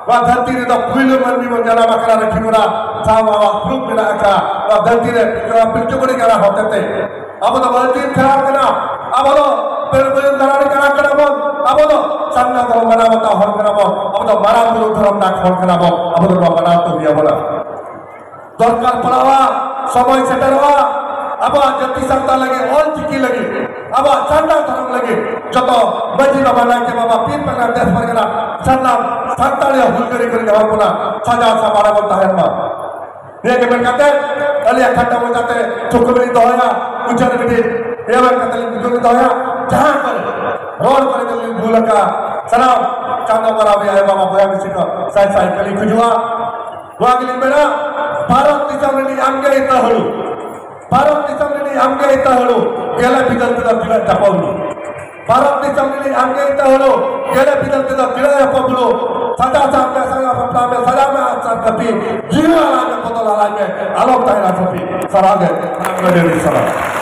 ᱱᱚᱣᱟ ᱫᱷᱟᱹᱨᱛᱤ ᱨᱮᱫᱚ ᱯᱩᱭᱞᱩ ᱢᱟᱹᱱᱢᱤ ᱵᱚᱱ ᱡᱟᱱᱟᱢ ᱟᱠᱟᱱᱟ, ᱨᱟᱹᱠᱷᱤ ᱵᱚᱱᱟ ᱥᱟᱶ ᱟᱵᱚᱣᱟᱜ ᱯᱨᱩᱯ ᱢᱮᱱᱟᱜ ᱟᱠᱟᱫ ᱱᱚᱣᱟ ᱫᱷᱟᱹᱨᱛᱤ ᱨᱮ ᱯᱤᱞᱪᱩ ᱯᱤᱞᱪᱩ ᱵᱩᱲᱦᱤ ᱜᱟᱲᱟ ᱦᱚᱛᱮᱛᱮ᱾ ᱟᱵᱚ ᱫᱚ ᱵᱟᱹᱲᱛᱤ ᱯᱷᱮᱨᱟᱣ ᱠᱟᱱᱟ᱾ ᱟᱵᱚ ᱫᱚ ᱵᱟᱹᱭ ᱵᱟᱹᱭ ᱫᱟᱬᱟᱱ ᱠᱟᱱᱟ ᱠᱟᱱᱟ ᱵᱚᱱ᱾ ᱟᱵᱚ ᱫᱚ ᱥᱟᱨᱱᱟ ᱫᱷᱚᱨᱚᱢ ᱢᱟᱱᱟᱣ ᱵᱟᱛᱟᱣ ᱦᱚᱲ ᱠᱟᱱᱟ ᱵᱚᱱ᱾ ᱟᱵᱚ ᱫᱚ ᱢᱟᱨᱟᱝ ᱵᱩᱨᱩ ᱫᱷᱚᱨᱚᱢ ᱰᱟᱠ ᱦᱚᱲ ᱠᱟᱱᱟ ᱵᱚᱱ᱾ ᱟᱵᱚ ᱫᱚ ᱱᱚᱣᱟ ᱢᱟᱱᱟᱣ ᱛᱮ ᱦᱩᱭ ᱟᱵᱚᱱᱟ᱾ ᱫᱚᱨᱠᱟᱨ ᱯᱟᱲᱟᱣᱟ, ᱥᱚᱢᱚᱭ ᱥᱮᱴᱮᱨᱚᱜᱼᱟ᱾ ᱟᱵᱚᱣᱟᱜ ᱡᱟᱹᱛᱤ ᱥᱟᱶᱛᱟ ᱞᱟᱹᱜᱤᱫ, ᱚᱞ ᱪᱤᱠᱤ ᱞᱟᱹᱜᱤᱫ, ᱟᱵᱚᱣᱟᱜ ᱥᱟᱨᱱᱟ ᱫᱷᱚᱨᱚᱢ ᱞᱟᱹᱜᱤᱫ ᱡᱚᱛᱚ ᱢᱟᱹᱡᱷᱤ ᱵᱟᱵᱟ, ᱱᱟᱭᱠᱮ ᱵᱟᱵᱟ, ᱯᱤᱲ ᱯᱟᱸᱜᱟ, ᱫᱮᱥ ᱯᱟᱨᱜᱟᱱᱟ, ᱥᱟᱨᱱᱟ ᱥᱟᱱᱛᱟᱲᱤ ᱦᱩᱞᱜᱟᱹᱨᱤ ᱠᱚ ᱡᱟᱦᱟᱸ ᱵᱚᱱᱟ ᱥᱟᱡᱟᱣ ᱥᱟᱯᱲᱟᱣ ᱵᱚᱱ ᱛᱟᱦᱮᱱ ᱢᱟ᱾ ᱱᱤᱭᱟᱹ ᱜᱮ ᱢᱮᱱ ᱠᱟᱛᱮ ᱟᱹᱞᱤᱧᱟᱜ ᱠᱷᱟᱴᱚ ᱢᱟᱪᱷᱟᱛᱮ ᱛᱷᱩᱠᱩᱢ ᱞᱤᱧ ᱫᱚᱦᱚᱭᱟ, ᱢᱩᱪᱟᱹᱫ ᱨᱮ ᱢᱤᱫᱴᱤᱡ ᱱᱤᱭᱟᱹ ᱢᱮᱱ ᱠᱟᱛᱮ ᱞᱤᱧ ᱢᱩᱪᱟᱹᱫ ᱞᱤᱧ ᱫᱚᱦᱚᱭᱟ᱾ ᱡᱟᱦᱟᱸ ᱠᱚᱨᱮ ᱨᱚᱲ ᱠᱚᱨᱮ ᱡᱩᱫᱤ ᱞᱤᱧ ᱵᱷᱩᱞ ᱟᱠᱟᱫᱼᱟ, ᱥᱟᱱᱟᱢ ᱪᱟᱸᱫᱚ ᱵᱟᱨᱟ ᱵᱚᱭᱦᱟ ᱟᱭᱳ ᱵᱟᱵᱟ ᱵᱚᱭᱦᱟ ᱢᱤᱥᱤ ᱠᱚ ᱥᱟᱭ ᱥᱟᱭ ᱠᱷᱟᱹᱞᱤ ᱠᱷᱩᱡᱩᱜᱼᱟ᱾ ᱱᱚᱣᱟ ᱜᱮᱞᱤᱧ ᱢᱮᱱᱟ, ᱵᱷᱟᱨᱚᱛ ᱫᱤᱥᱚᱢ ᱨᱤᱱᱤᱡ ᱟᱢᱜᱮ ᱤᱛᱟᱹ ᱦᱩᱲᱩ, ᱵᱷᱟᱨᱚᱛ ᱫᱤᱥᱚᱢ ᱨᱤᱱᱤᱡ ᱟᱢᱜᱮ ᱤᱛᱟᱹ ᱦᱩᱲᱩ, ᱜᱮᱞᱮ ᱵᱤᱫᱟᱹᱞ ᱛᱮᱫᱚ ᱛᱤᱱᱟᱹᱜ ᱪᱟᱯᱟ ᱦᱩᱲᱩ᱾ ᱵᱷᱟᱨᱚᱛ ᱫᱤᱥᱚᱢ ᱨᱤᱱᱤᱡ ᱟᱢᱜᱮ ᱤᱛᱟᱹ ᱦᱩᱲᱩ, ᱜᱮᱞᱮ ᱵᱤᱫᱟᱹᱞ ᱛᱮᱫᱚ ᱛᱤᱱᱟᱹᱜ ᱮ ᱯᱚᱵᱞᱩ᱾ ᱥᱟᱡᱟᱣ ᱥᱟᱡᱟᱣ ᱢᱮ, ᱥᱟᱡᱟᱣ ᱵᱟᱯᱞᱟ ᱢᱮ, ᱥᱟᱡᱟᱣ ᱢᱮ ᱟᱨ ᱥᱟᱨ ᱠᱟᱹᱯᱤ, ᱡᱤᱭᱚᱱ ᱟᱞᱟᱝ ᱢᱮ, ᱵᱚᱫᱚᱞ ᱟᱞᱟᱝ ᱢᱮ, ᱟᱞᱚᱢ ᱛᱟᱦᱮᱱᱟ ᱥᱟᱹᱯᱤ᱾ ᱥᱟᱨᱦᱟᱣ ᱜᱮ, ᱟᱹᱰᱤ ᱟᱹᱰᱤ ᱥᱟᱨᱦᱟᱣ᱾